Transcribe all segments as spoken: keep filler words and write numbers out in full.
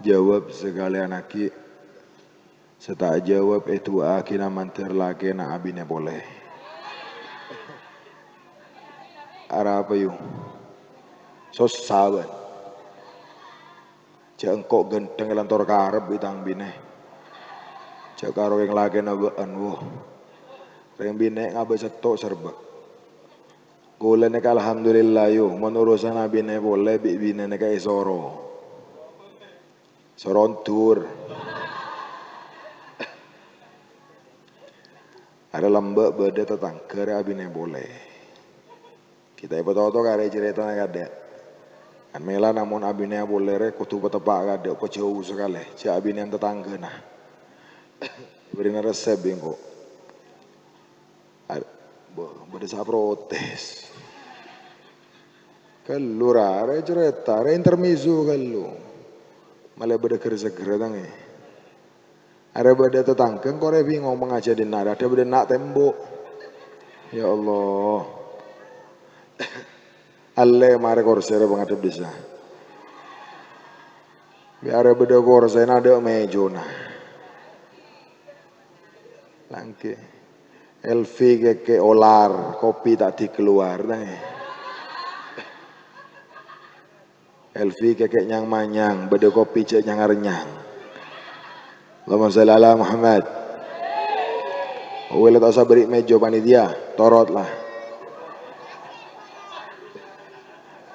Jawab sakalèyan aghi'. Sè ta' ajâwâb èdu'aaghina mandhâr lakèna abinè polè. Arapa, yu? Sossa bân. Jhâ' engko' ghântheng èlantor karep bi' tang binè. Jhâ' karo orèng lakèna bâ'ân, wo. Rèng binè' ngabâs sèttong serbâ. Kaulâ nèka alhamdulillah, yu, mon urusan abinè polè bi' binè nèka èsoro. Soro ondur. Arè lambâ' bâdâ tatangghâ rè abinè polè. Kita èpatoto ka rè carètana kadâ'. Kan mèla namong abinè polè rè kodhu pateppa' kadâ', pajhâu sakalè, jhâ' abinèyan tatangghâna. Bârina resep bi' engko'. Ar-, bo-, bâdâ sè protes. Ghâllu ra, arè carèta, arè intermezzo ghâllu. Malè bâdâ ghâr-seghârrâ tang, è. Arè bâdâ tatangghâ, engko' rè bingong pangajiân dinna', arè bâdâ na' tembo'. Ya Allah. Allè marè korsè rè pangadhep dissa. Bi' arè bâdâ korsèna, dâ' mèjona. Langkè. Elvi kèkè olar, kopi ta' dikeluar, tang, è. Elvi kèkè nyang-manyang, bâdâ kopi jhâ' nyang-arnyang. Allahumma sholli ala Muhammad. Wèla ta' osa bâri' mèjâ panitia, torot la.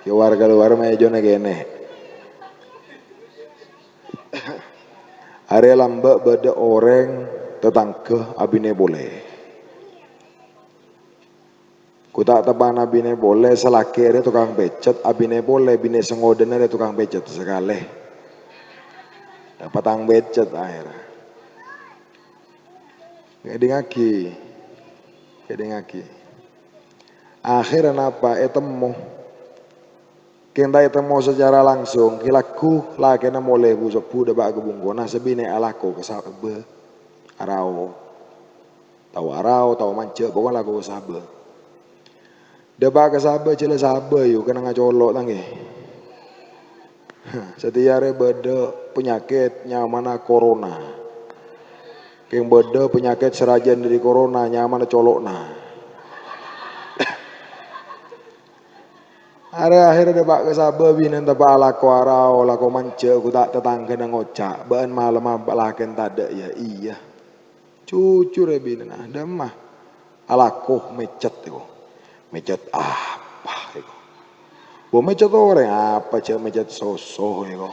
Keluar-keluar mèjâna kènè'. Arè lambâ' bâdâ orèng tatangghâ abinè polè. Ghu ta' teppa'na abinè polè, sè lakè' rè tokang pècet, abinè polè, binè sè ngodâna rè tokang pècet sakalè. Dâpa' tang pècet akhèr. Ngèdingngaghi. Ngèdingngaghi. Akhèr napa? Ètemmo. Kèng ta' ètemmo sacara langsung, ghi lagghu lakèna molè bu-, sobbhu dâpa' ka bungkona, sè binè alako ka sabâ. Arao. Tao arao, tao manjâ', pokokna alako ka sabâ. Dâpa' ka sabâ, jhâ' la sabâ, yu, kennengnga colo', tang, è. Satèya arè bâdâ panyakèt nyamana corona. Kèng bâdâ panyakèt sè rajâ dâri corona, nyamana colo'na. Arè akhèr dâpa' ka sabâ, binèna teppa' alako arao, alako manjâ', ghu ta' tatangghâna ngoca', "Bâ'ân malemma lakèn tadâ', ya?" Iyâ. Jujur, è, binèna, dâmma. Alako mècet, èko. Mècet apa, èko? Bo mècet orèng apa, jhâ' mècet soso, èko.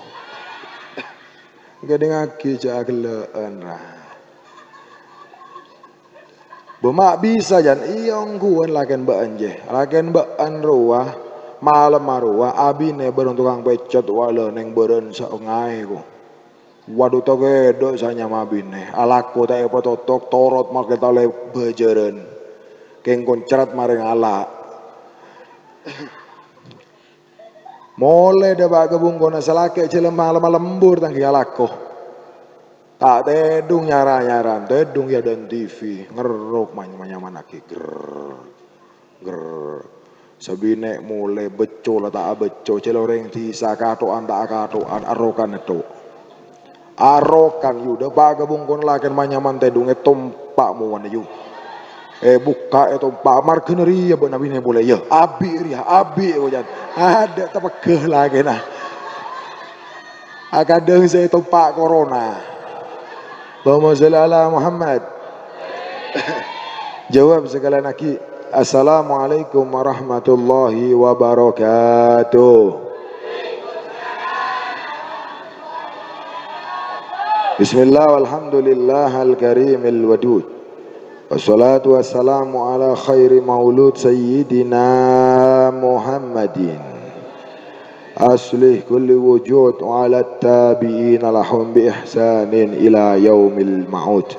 Ngèdingngaghi, jhâ' aghellâ'ân, ra. Bo ma' bisa, jân, iyâ, ongghuwân lakèn bâ'ân, jè. Lakèn bâ'ân rowa, malemma rowa, abinè bâreng tokang pècet, wala nèng bârân saèngaè, ko. Wadhu, ta' kèdhâ' sè nyama binè. Alako ta' èpatotok, torot makè ta' ollè bhâjârân. Kèng koncrat marè ngala'. Molè dâpa' ka bungkona sè lakè' jhâ' la malemma lembur tang ghi' alako. Ta' tèdung nyara-nyara, tèdung è adâ'na T V, ngerrok man-, manyamannaghi, grrr. Grrr. Sè binè' molè becco la ta' abecco, jhâ' la orèng dhisa katho'an ta' akatho'an, arokan ètho'. Arokan, yu, dâpa' ka bungkona lakèn manyaman tèdung ètompa' mowana, yu. Èbukka' ètompa', marghâna rèya bâ'na binè polè, yâ. Abi' rèya, abi', ko, jân. Adâ' tapeggâ lakèna. Akadhâng sè ètompa' corona. Allahumma sholli ala Muhammad. Jawab sakalèyan aghi'. Assalamualaikum warahmatullahi wabarakatuh. Bismillah, walhamdulillahil karimil wadud. Wassalatu wassalamu ala khairi maulud sayyidina Muhammadin. Aslih kulli wujud wa ala tabi'ina lahum bi ihsanin ila yaumil ma'ud.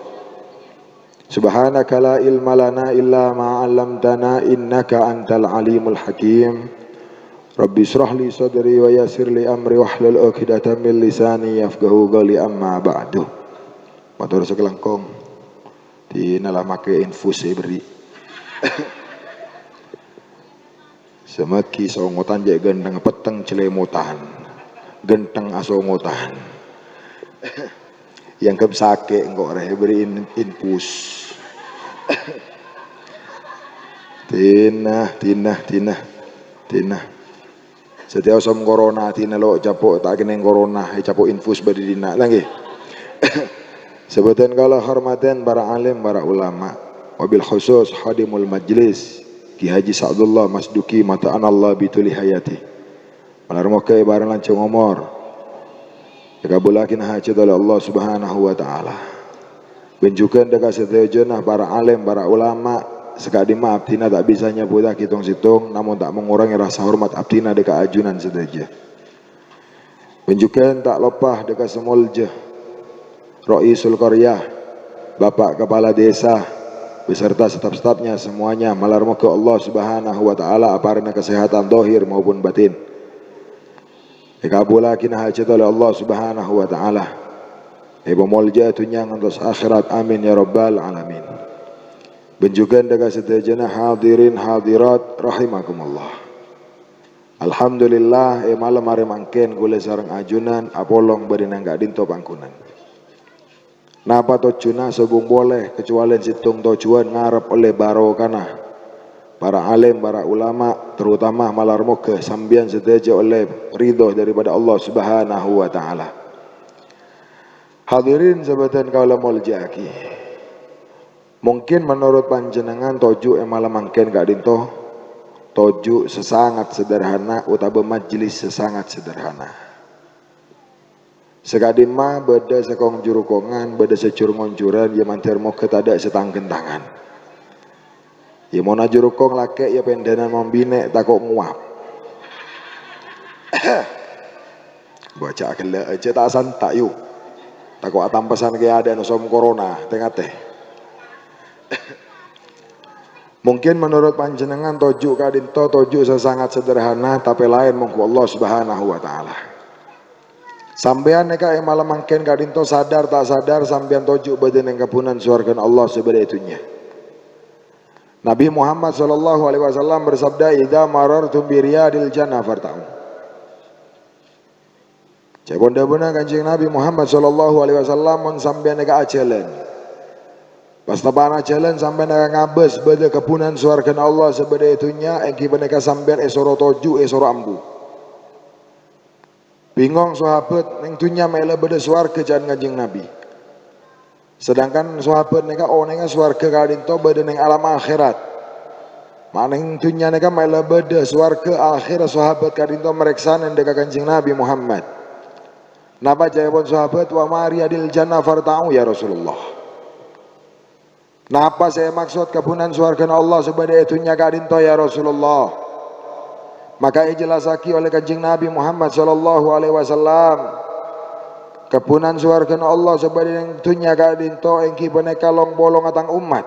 Subhanaka la ilma lana illa ma 'allamtana innaka antal alimul hakim. Rabbi israh li sadri wa yassir li amri wahlul 'uqdatam min lisani yafqahu qawli, amma ba'du. Matur sakalangkong. Dinala makè infus èberri'. Samaghi songotan jhâ' ghântheng petteng cèlèmotan. Ghântheng asongotan. Èangghep sakè' engko' rè, èberri' in-, infus. Tina, tina, tina, tina. Satèya osom corona, tina lo' capo' ta' kennèng corona, ècapo' infus bâdâ dinna', la ngghi. Sabâdhân kaulâ hormatè para alim, para ulama, wabil khusus hadimul majlis, Ki Haji Sa'dullah Masduki, mata'anallah bituli hayati. Malar moghâ èparèng lanjhâng omor, èkabulaghi hajat oleh Allah Subhanahu wa Ta'ala. Bân jhughân dâ' ka sadhâjâna para alim, para ulama, sakadimma abdhina ta' bisa nyebbhuttaghi tong-sèttong, namong ta' mangorangè rasa hormat abdhina dâ' ka ajunan sadhâjâ. Bân jhughân ta' loppa dâ' ka sè molja Raisul Qaryah, Bapak Kepala Desa, beserta staf-stafnya semuanya, malar moghâ Allah Subhanahu wa Ta'ala aparèna kasèhadhân dhahir maupun batin. Èkabulaghi hajat oleh Allah Subhanahu wa Ta'ala. Èpamoljâ'â dhunnya ngantos akhèrat. Amin ya rabbal alamin. Bân jhughân dâ' ka sadhâjâna hadirin hadirat rahimakumullah. Alhamdulillah, è malem arè mangkèn kaulâ sareng ajunan apolong bâdâ neng ka'dinto pangghunanna. Napa tojjhuna sobung polè, kacuwalèn sèttong tojjhuwân ngarep ollè barokana para alim, para ulama, terutama malar moghâ sampèyan sadhâjâ ollè ridho daripada Allah Subhanahu wa Ta'ala. Hadirin sabâdhân kaulâ molja'aghi. Mungkin menurut panjhennengngan toju' è malem mangkèn ka'dinto toju' sè sangat sederhana otabâ majlis sè sangat sederhana. Sakadimma bâdâ sè kong-jurukongan, bâdâ sè jur-ngonjuran, iyâ mandhâr moghâ tadâ' sè tang-ghentangan. Iyâ mon ajurukong lakè', iyâ pendhânan mon binè' tako' ngowap. Bâca' ghellâ' jhâ' ta' santa', yu. Tako' atampesan kè adâ'na osom corona, tè-ngatè. Mungkin menurut panjhennengngan toju' ka'dinto toju' sè sangat sederhana, tapè laèn mongghu Allah Subhanahu wa Ta'ala. Sampèyan nèka è malem mangkèn ka'dinto sadar ta' sadar sampèyan toju' bâdâ neng kabbhunanna sowarghâna Allah sè bâdâ è dhunnya. Nabi Muhammad sallallahu alaihi wasallam bersabda, "Idza marartum bi riyadil jannah farta'u." Ca'èpon dhâbuna Kanjeng Nabi Muhammad sallallahu alaihi wasallam, "Mon sampèyan nèka ajhâlân, pas teppa'na jhâlân sampèyan nèka ngabâs bâdâ kabbhunanna sowarghâna Allah sè bâdâ è dhunnya, èngghi panèka sampèyan èsoro toju', èsoro ambu." Bingong sahabat, "Neng dhunnya mè' la bâdâ sowarghâ," ca'na Kanjeng Nabi. Sedangkan sahabat nèka onèngnga sowarghâ ka'dinto bâdâ neng alam akhèrat. Ma' neng dhunnya nèka mè' la bâdâ sowarghâ, akhèrra sahabat ka'dinto marèksanè dâ' ka Kanjeng Nabi Muhammad. Napa ca'èpon sahabat, "Wa ma riyadil jannah farta'u ya Rasulullah?" Napa sè èmaksod kabbhunanna sowarghâna Allah sè bâdâ è dhunnya ka'dinto, ya Rasulullah? Maka èjellassaghi olè Kanjeng Nabi Muhammad sallallahu alaihi wasallam, "Kabbhunanna sowarghâna Allah sè bâdâ neng dhunnya ka'dinto èngghi panèka long-polongnga tang ommat."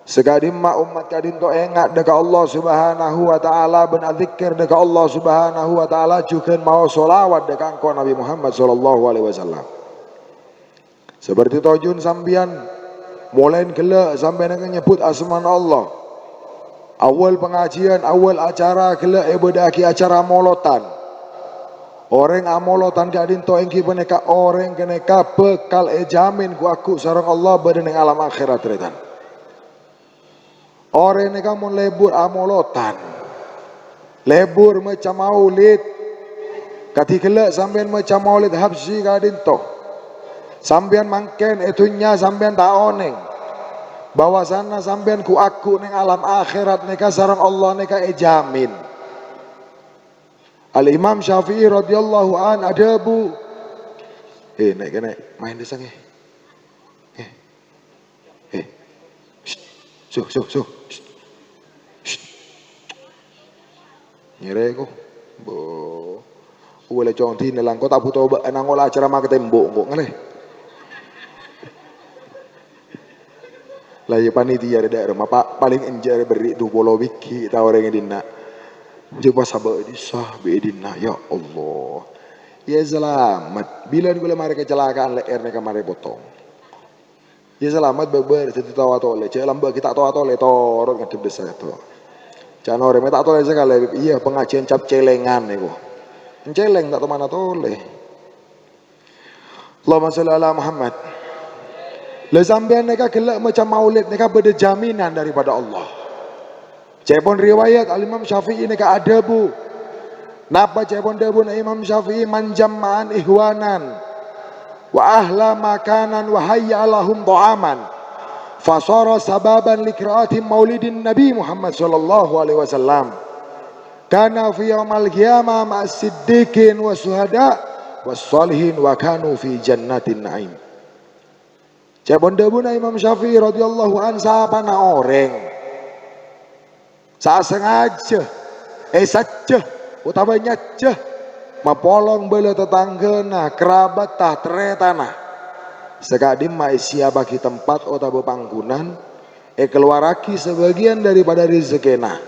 Sakadimma ommat ka'dinto enga' dâ' ka Allah Subhanahu wa Ta'ala bân adzikkèr dâ' ka Allah Subhanahu wa Ta'ala, jhughân maos sholawat dâ' ka engko' Nabi Muhammad sallallahu alaihi wasallam. Saperti tojjhuna sampèyan, molaè ghellâ' sampèyan nyebbhut asmana Allah. Awwal pangajiân, awwal acara ghellâ' èbâdâ'aghi acara molodhân. Orèng amolodhân ka'dinto èngghi panèka orèng ghânèka bhâkal èjhâmin ghu-, aghu' sareng Allah bâdâ neng alam akhèrat, tarètan. Orèng nèka mon lebur amolodhân, lebur maca maulid, kadhi ghellâ' sampèyan maca maulid habsyi ka'dinto. Sampèyan mangkèn è dhunnya sampèyan ta' onèng bahwasana sampèyan ghu-, aghu' neng alam akhèrat nèka sareng Allah nèka èjhâmin. Al-Imam Syafi'i radhiyallahu an adhâbu, "Eh, nè', kènè', maèn dissa', eh." Eh. Eh. Shh. Su, su, su. Shh. Shh. Nyèrè ko. Bo. Uwâ lè cong dinna langko ta' bhuto bâ'na ngola ceramah ka tembok engko' ngalè. Lah, iyâ, panitia rè dâ'remma, pa-, palèng enjâ' rè berri' du polo bighi' ta' orèng è dinna'. Jhâ' pas abâ' dissa' bi' è dinna', ya Allah. Iyâ, salamet. Bilân ghulâ marè kacelakaan lè'èr nèka marè potong. Iyâ, salamet bâbâr dhâddhi towa tolè. Jhâ' lambâ' ghi' ta' towa tolè, torot ngaddhep dissa' to. Ca'na orèng, "Mè' ta' tolè sakalè, Bib." Iyâ, pangajiân cap cèlèngan nèko. Encèlèng ta' tomana tolè. Allahumma sholli ala Muhammad. Lah sampèyan nèka ghellâ' maca maulid nèka bâdâ jaminan daripada Allah. Ca'èpon riwayat Al-Imam Syafi'i nèka adhâbu. Napa ca'èpon dhâbuna Imam Syafi'i? "Man jamma'an ikhwanan wa ahla makanan wa hayya lahum ta'aman, fasara sababan li qira'ati maulidin Nabi Muhammad sallallahu alaihi wasallam. Kana fi yaumal qiyamah ma'as siddiqin was syuhada was sholihin wa kanu fi jannatin na'im." Ca'èpon dhâbuna Imam Syafi'i radhiyallahu anhu, sapana orèng sè asangaja èsajjhâ otabâ nyajjhâ mapolong bâlâ tatangghâna, karabatta, tarètanna, sè ka'dimma èsiyappaghi tempat otabâ panggunan, èkalowarraghi sabâgiyân daripada rejekkèna.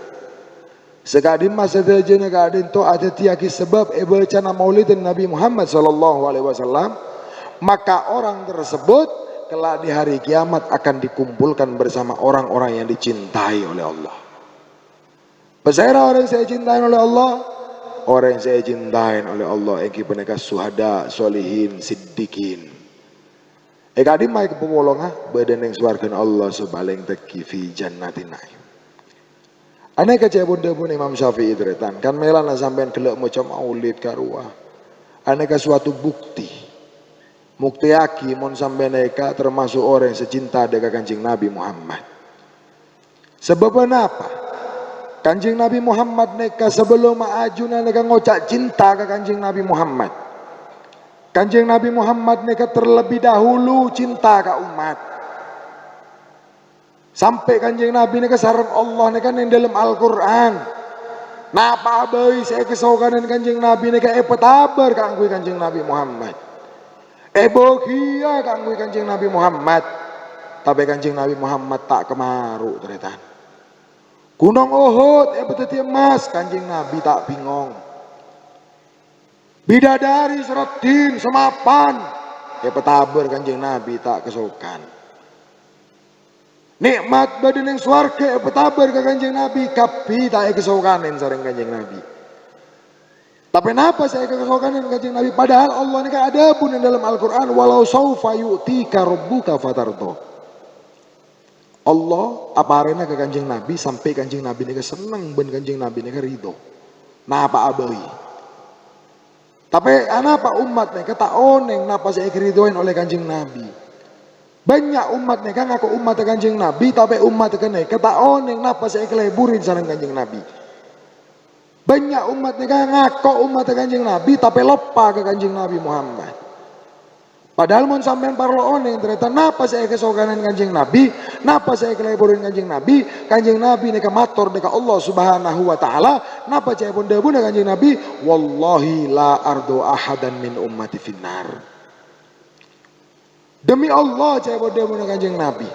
Sè ka'dimma sadhâjâna ka'dinto adhâddhiyâghi sabâb èbâcana maulidin Nabi Muhammad sallallahu alaihi wasallam, maka orang tersebut kelak di hari kiamat akan dikumpulkan bersama orang-orang yang dicintai oleh Allah. Pasèra orèng sè ècintaè oleh Allah? Orèng sè ècintaè oleh Allah èngghi panèka syuhada, sholihin, siddiqin. È ka'dimma èkapapolonga? Bâdâ neng sowarghâna Allah sè palèng tèngghi, fi jannatin na'im. Anèka ca'èpon dhâbuna Imam Syafi'i, tarètan, kan mèlana sampèyan ghellâ' maca maulid karowa. Anèka suatu bukti. Muktèyaghi mon sampèyan nèka tamaso' orèng sè cinta dâ' ka Kanjeng Nabi Muhammad. Sabâbbhâ napa? Kanjeng Nabi Muhammad nèka sabellunna ajunan nèka ngoca' cinta ka Kanjeng Nabi Muhammad. Kanjeng Nabi Muhammad nèka terlebih dahulu cinta ka ommat. Sampè' Kanjeng Nabi nèka sareng Allah nèka neng dâlem Al-Qur'an. Napa'a bhâi sè èkasokanè Kanjeng Nabi nèka èpatabâr kaangghuy Kanjeng Nabi Muhammad. Èbâghiyâ kaangghuy Kanjeng Nabi Muhammad. Tapè Kanjeng Nabi Muhammad ta' kamaro', tarètan. Gunong Uhud èpadhâddhi emmas, Kanjeng Nabi ta' bingong. Bidadari sè raddhin sè mapan èpatabâr Kanjeng Nabi ta' kasokan. Nè'mat bâdâ neng sowarghâ èpatabâr ka Kanjeng Nabi, kabbhi ta' èkasokanè sareng Kanjeng Nabi. Tapè napa sè èkasokanè Kanjeng Nabi? Padahal Allah nèka adhâbu neng dâlem Al-Qur'an, "Walau saufa yu'tika rabbuka fatardha." Allah aparèna ka Kanjeng Nabi sampè' Kanjeng Nabi nèka senneng bân Kanjeng Nabi nèka ridho. Napa'a bhâi. Tapè anapa ommat nèka ta' onèng napa sè èkaridhoè oleh Kanjeng Nabi? Bânnya' ommat nèka ngako ommatta Kanjeng Nabi, tapè ommat ghânèka ta' onèng napa sè èkaleburi sareng Kanjeng Nabi. Bânnya' ommat nèka ngako ommatta Kanjeng Nabi, tapè loppa ka Kanjeng Nabi Muhammad. Padahal mon sampèyan parlo onèng, tarètan, napa sè èkasokanè Kanjeng Nabi, napa sè èkaleburi Kanjeng Nabi, Kanjeng Nabi nèka mator dâ' ka Allah Subhanahu wa Ta'ala, napa ca'èpon dhâbuna Kanjeng Nabi, "Wallahi la ardha ahadan min ummati finnar." Demi Allah, ca'èpon dhâbuna Kanjeng Nabi.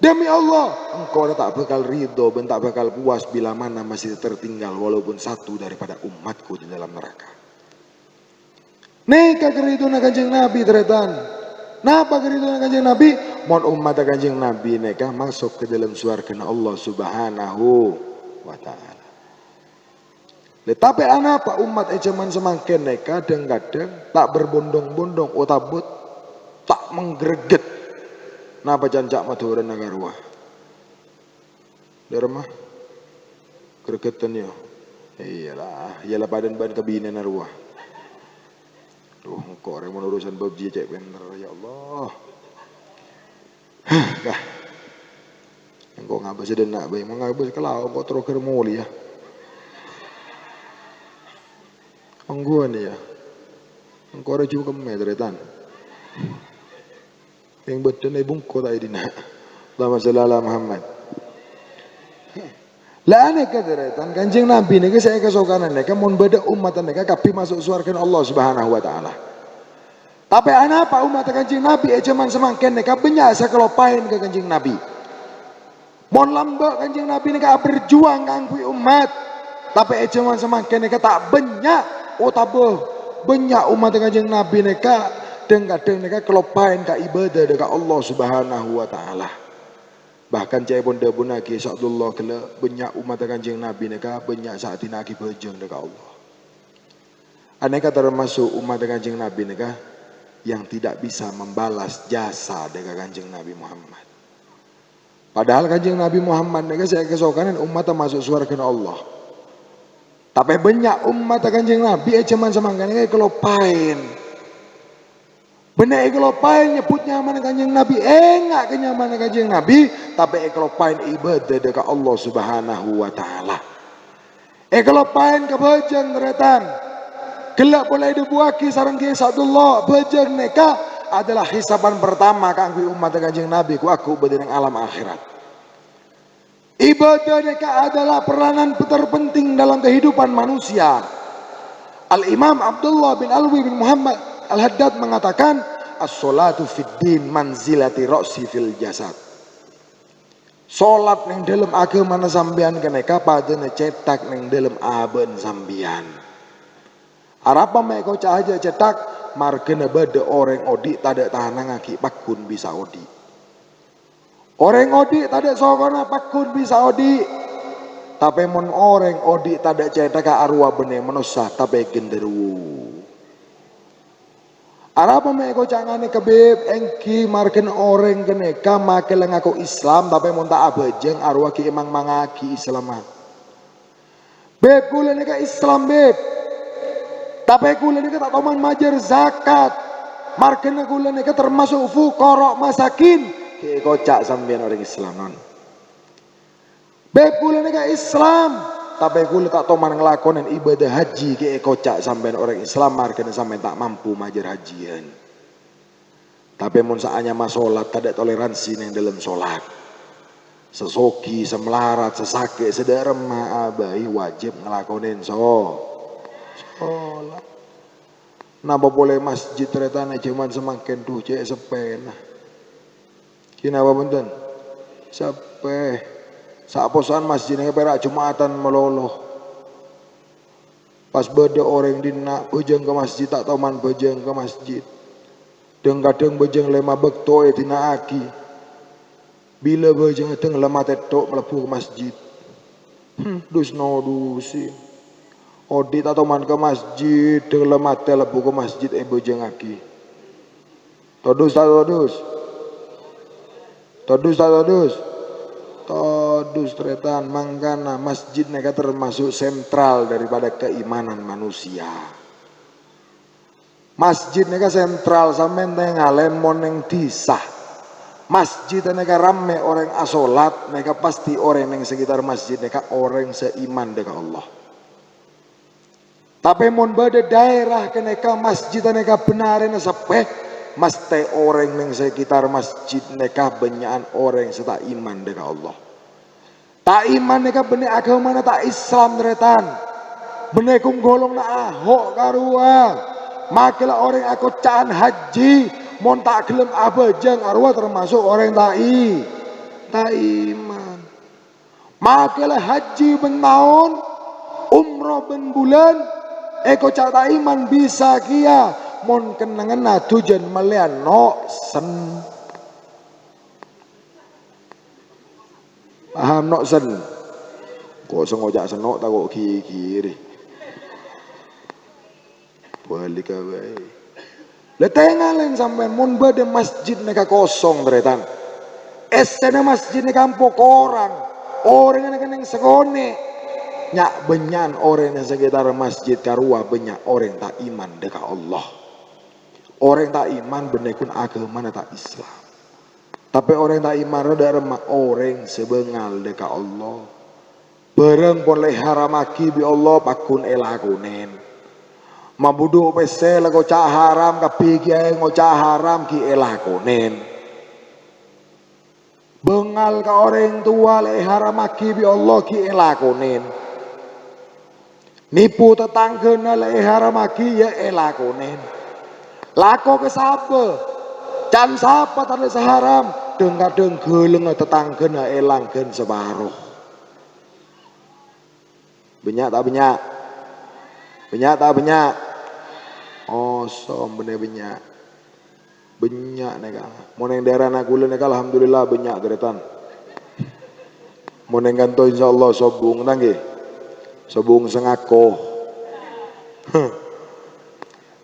Demi Allah, engko' ta' bhâkal ridho bân ta' bhâkal puas bilamana masih tertinggal walaupun satu daripada umatku di dalam neraka. Nèka karidhona Kanjeng Nabi, tarètan. Napa karidhona Kanjeng Nabi? Mon ommatta Kanjeng Nabi nèka maso' ka dâlem sowarghâna Allah Subhanahu wa Ta'ala. Lè, tapè anapa ommat è jhâman samangkèn nèka dhâng-kadhâng ta' berbondong-bondong otabâ ta' manggreget? Napa can ca' Madhurâna karowa? Dâremma? Gregetan, yâ? Iyâlah, iyâlah padâna bân kabinèna rowa. Duh, engko' rè mon urusan bab jiyâ cè' pènter, ya Allah. Hah, kah. Engko' ngabâs dâ' enna' bhâi, mon ngabâs ka lao' engko' terro ghâr molèya. Ongghuwân, yâ. Engko' rè jhughâ kemmè, tarètan. Sèng bâdâna è bungko ta' è dinna'. Allahumma shalli ala Muhammad. La anèka, tarètan, Kanjeng Nabi nèka sè èkasokanè nèka mon bâdâ ommatta nèka kabbhi maso' sowarghâna Allah Subhanahu wa Ta'ala. Tapè anapa ommatta Kanjeng Nabi è jhâman samangkèn nèka bânnya' sè kaloppaèn ka Kanjeng Nabi? Mon lambâ' Kanjeng Nabi nèka aberjuang kaangghuy ommat, tapè è jhâman samangkèn nèka ta' bânnya' otabâ bânnya' ommatta Kanjeng Nabi nèka dhâng-kadhâng nèka kaloppaèn ka ibâdâ dâ' ka Allah Subhanahu wa Ta'ala. Bahkan ca'èpon dhâbunaghi Syekh Abdullah ghellâ', bânnya' ommatta Kanjeng Nabi nèka bânnya' sè adina'aghi bhâjâng dâ' ka Allah. Anèka tamaso' ommatta Kanjeng Nabi nèka yang tidak bisa membalas jasa dâ' ka Kanjeng Nabi Muhammad. Padahal Kanjeng Nabi Muhammad nèka sè èkasokanè ommatta maso' sowarghâna Allah. Tapè bânnya' ommatta Kanjeng Nabi è jhâman samangkèn nèka èkaloppaè. Bânnè èkaloppaè nyebbhut nyamana Kanjeng Nabi, enga' ka nyamana Kanjeng Nabi, tapè èkaloppaè ibâdâ dâ' ka Allah Subhanahu wa Ta'ala. Èkaloppaè ka bhâjâng, tarètan. Ghellâ' polè èdhâbuwâghi sareng Kèyaè Sa'dullah, bhâjâng nèka adalah hisapan pertama kaangghuy ommatta Kanjeng Nabi, ghu-, aghu' bâdâ neng alam akhèrat. Ibâdâ nèka adalah peranan terpenting dalam kehidupan manusia. Al-Imam Abdullah bin Alwi bin Muhammad Al-Haddad mengatakan, "As-sholatu fid din manzilati ra'si fil jasad." Sholat neng dâlem aghâmana sampèyan ghânèka padâna cèthak neng dâlem abâ'na sampèyan. Arapa ma' èkoca' hajâ cèthak? Marghâna bâdâ orèng odi' tadâ' tanangnga ghi' pagghun bisa odi'. Orèng odi' tadâ' sokona pagghun bisa odi'. Tapè mon orèng odi' tadâ' cèthakka arowa bânnè manossa tapè genderuwo. Arapa ma' èkoca' ghânèka, Bib? Èngghi marghâna orèng ghânèka makè la ngako Islam, tapè mon ta' abhâjâng arowa ghi' èmang-mangngaghi Islamma. Bib, kaulâ nèka Islam, Bib. Tapè kaulâ nèka ta' toman majâr zakat. Marghâna kaulâ nèka tamaso' fuqara masakin. Ghi' èkoca' sampèyan orèng Islam, non. Bib, kaulâ nèka Islam, tapè kaulâ ta' toman ngalakonè ibâdâ haji, ghi' èkoca' sampèyan orèng Islam, marghâna sampèyan ta' mampu majâr hajiyân. Tapè mon sè anyama sholat, tadâ' toleransi neng dâlem sholat. Sè soghi, sè malarat, sè sakè', sè dâ' remma abâi wajib ngalakonè so-, sholat. Napa polè masjid, tarètan, è jhâman samangkèn, dhu, cè' seppèna. Ghi napa bhunten? Seppè. Saposa'an masjid nèka pèra' Jumatan malolo. Pas bâdâ orèng dinna' bhâjâng ka masjid, ta' toman bhâjâng ka masjid. Dhâng-kadhâng bhâjâng lèma bâkto èdina'aghi. Bilâ bhâjângnga dhâng la matè tho' malebbhu ka masjid. Hmm, dus-nodusè. Odi' ta' toman ka masjid, dhâng la matè lebbhu ka masjid èbhâjângngaghi. Todus ta' todus? Todus ta' todus? Todus, tarètan. Mangkana masjid nèka tamaso' sentral daripada keimanan manusia. Masjid nèka sentral, sampèyan tengalè mon neng dhisa. Masjid nèka rammè orèng asolat, nèka pastè orèng neng sekitar masjid nèka orèng sè iman dâ' ka Allah. Tapè mon bâdâ daerah ghânèka masjid nèka bhennarèna seppè, mastè orèng neng sekitar masjid nèka bânnya'an orèng sè ta' iman dâ' ka Allah. Ta' iman nèka bânnè aghâmana ta' Islam, tarètan. Bânnè ghun golonganna Ahok karowa. Makè la orèng akoca'an haji, mon ta' ghellem abhâjâng arowa tamaso' orèng ta' i-, ta' iman. Makè la haji bân taon, umroh bân bulân, èkoca' ta' iman bisa kèya, mon kennengnganna dhujân mellèyan no'sen. Paham, no'sen? Kosong oca' seno' tako' gigiri. Bâli ka bâi. La tengalè sampèyan, mon bâdâ masjid nèka kosong, tarètan. Essèna masjid nèka ampo korang. Orèng nèka neng sakonè'. Nya' bânnya'an orèng neng sekitar masjid karowa bânnya' orèng ta' iman dâ' ka Allah. Orèng ta' iman bânnè ghun aghâmana ta' Islam. Tapè orèng ta' iman rowa dâ' remma orèng sè bângal dâ' ka Allah. Bhârâng pon la èharammaghi bi' Allah pagghun èlakonè. Mabudhu' pèssè la ngoca' haram, kabbhi kèyaè ngoca' haram ghi' èlakonè. Bângal ka orèng towa la èharammaghi bi' Allah ghi' èlakonè. Nipu tatangghâna la èharammaghi, ya èlakonè. Lako ka sapa? Can sapa tadâ' sè haram? Dhâng-kadhâng ghâlângnga tatangghâna èlanggân saparo. Bânnya' ta' bânnya'? Bânnya' ta' bânnya'? Osom bânnè bânnya'. Bânnya' nèka. Mon neng daerana kaulâ nèka, alhamdulillah, bânnya' tarètan. Mon neng kanto, insyaallah sobung, ta' ngghi? Sobung sè ngako.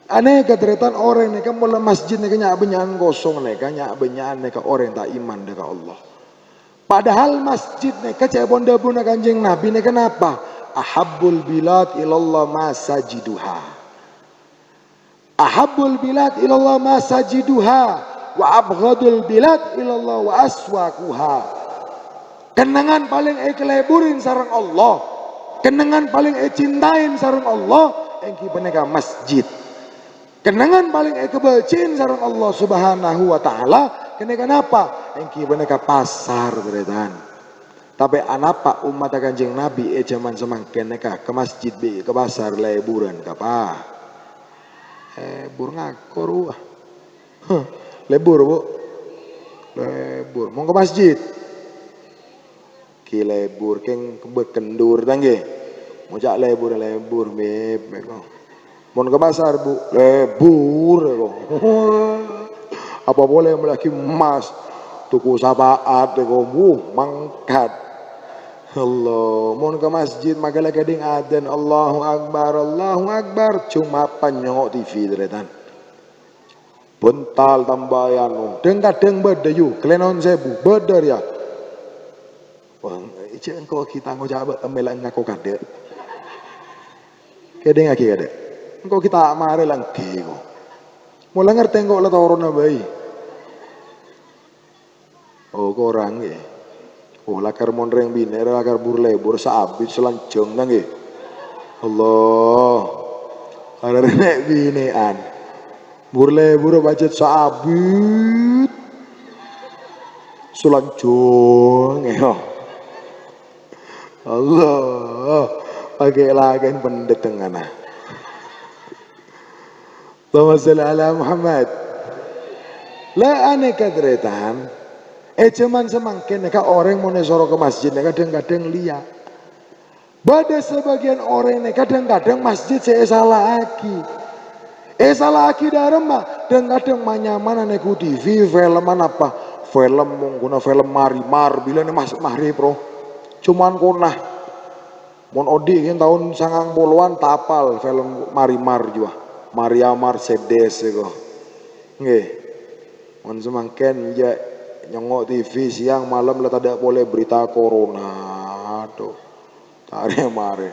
Anèka tarètan orèng nèka mola masjid nèka nya'-bânnya'an kosong nèka, nya'-bânnya'an nèka orèng ta' iman dâ' ka Allah. Padahal masjid nèka ca'èpon dhâbuna Kanjeng Nabi nèka napa? "Ahabbul bilad ilallah masajiduha." "Ahabbul bilad ilallah masajiduha, wa abghadul bilad ilallah wa aswaquha." Kennengngan palèng èkalèburè sareng Allah, kennengngan palèng ècintaè sareng Allah, èngghi panèka masjid. Kennengngan palèng èkabâji'è sareng Allah Subhanahu wa Ta'ala, kennengngan napa? Èngghi panèka pasar, tarètan. Tapè anapa ommatta Kanjeng Nabi è jhâman samangkèn nèka ka masjid bi' ka pasar lèburân, kapa? Lèbur ngako rowa. Huh, lèbur, Bu. Lèbur. Mon ka masjid. Ghi lèbur, kèng kebek kendur, ta' ngghi? Ngoca' lèbur, lèbur, mèp, mèp. Mon ka pasar, Bu, lèbur, ko. Apa polè mellèaghi emmas, tuku sapa'at, ko. Wuh, mangkat. Allah, mon ka masjid, maka la kèdhing adzan, "Allahu Akbar, Allahu Akbar." Coma panyongo' T V, tarètan. Bhuntal tambâi anu. Dhâng-kadhâng bâdâ, yu, kalènon sèbu. Bâdâ rèya. Wah, jhâ' engko' ghi' ta' ngoca' bâ-, mèla ngako kadâ'. Kèdhingngaghi kadâ'. Engko' ghi' ta' marè la ènggi, ko. Mola ngartè engko' la toronna bhâi. Oh, korang, ngghi. Oh, lakar mon rèng binè' rè lakar bur-lèbur saabit salanjhâng, ta' ngghi? Allah. Arè rèng binè'an. Bur-lèbur pajhât saabit. Salanjhâng, ya. Allah. Pakai lakèn pendhet tengana. Allahumma shalli ala Muhammad. La anèka tarètan, è jhâman samangkèn nèka orèng mon èsoro ka masjid nèka dhâng-kadhâng liya. Bâdâ sabâgiyân orèng nèka dhâng-kadhâng masjid sè èsala'aghi. Èsala'aghi dâremma, dhâng-kadhâng ma-nyamana nèko T V, filman apa? Film, mongguna film Marimar, bilâna mas-, maghrib, ro. Coma kona. Mon odi' kèng taon sangang polowan ta' apal film Marimar jiyâ. Maria Mercedes sèko. Ngghi. Mon samangkèn jhâ' nyongngo' T V siang malem la tadâ' polè berita corona. Adhu. Ta' rè-marè.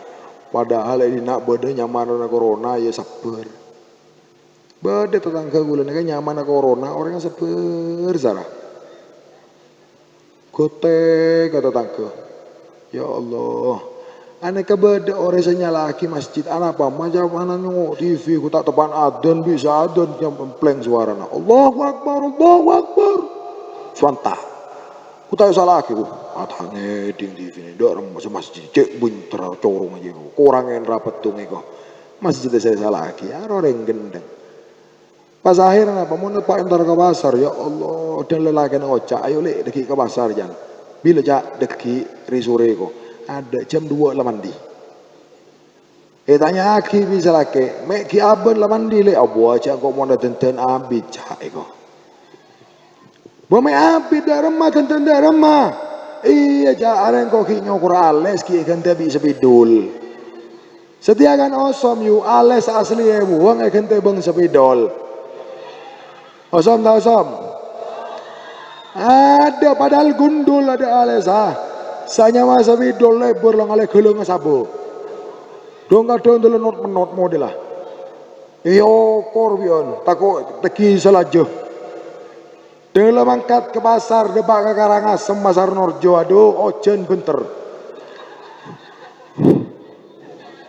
Padahal è dinna' bâdâ nyamana corona, ya sabbhâr. Bâdâ tatangghâ kaulâ nèka nyamana corona, orèngnga sabbhâr, sara. Ghâtè ka tatangghâ. Ya Allah. Anèka bâdâ orèng sè nyala'aghi masjid. Anapa? Maca mana nyongngo' T V, ghu ta' teppa'an adzan, bisa adzan, nyampleng sowarana. "Allahu Akbar, Allahu Akbar." Suwanta. Ghu ta' èsala'aghi, ghu. Atangè ding T V nè. Dâ' remma sè masjid. Cè' bintara corong aja, ghu. Korang ènra pettong èko. Masjid sè èsala'aghi. Aro orèng gendheng. Pas akhèr napa? Mon eppa' entar ka pasar, ya Allah, dhâng lalakèna ngoca', "Ayo, Lè', dâggi' ka pasar, jân." "Bilâ, Ca'?" "Dâggi' rè-sorè, ko." "Adâ', jam duwâ' la mandi." Ètanya'aghi bi' sè lakè', "Mè' ghi' abân la mandi, Lè'?" "Abâ, Ca', engko' mon adhândhân abit, Ca', èko." "Bâ mè' abit dâ' remma, adhândhân dâ' remma?" "Iyâ, Ca', arè engko' ghi' nyokora alès, ghi' èghântè bi' spidol." Sadhiyâ kan osom, yu, alès asli èbuwâng èghântè bâng spidol. Osom ta' osom? Adâ', padahal gundul adâ' alès, ah. Sanyawa spidol lèbâr la ngalè ghâlângnga sabâ. Dhâng-kadhâng dâlâ not-menot modella. Èokor bi'ân, tako' tèghi salajâ. Dâlâ mangkat ka pasar, dâpa' ka Karangasem, Pasar Norjo, adhu, ojhân bhenter.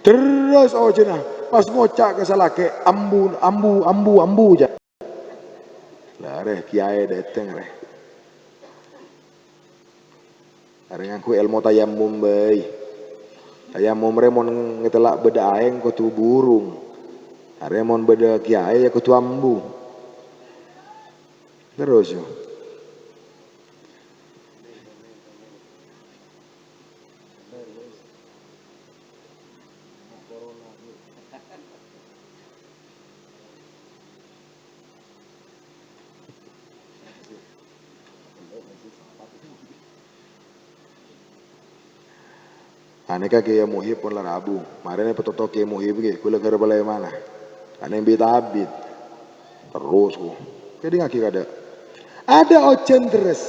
Terros ojhânna, pas ngoca' ka sè lakè', "Ambu, ambu, ambu, ambu," jâ. Lah, rè, kiyaè dâteng, rè. Arè ngangghuy èlmo tayammum bhâi. Tayammum rè mon ngatella' bâdâ aèng kodhu burung. Arè mon bâdâ kiyaè ya kodhu ambu. Terros, yo. Anèka Kèyaè Muhib pon la rabu. Marèna pètoto Kèyaè Muhib ghi, kaulâ ghâr palèmana. Ta' nembit-abit. Terros, ko. Kèdingngaghi kadâ'. Adâ ojhân dherres.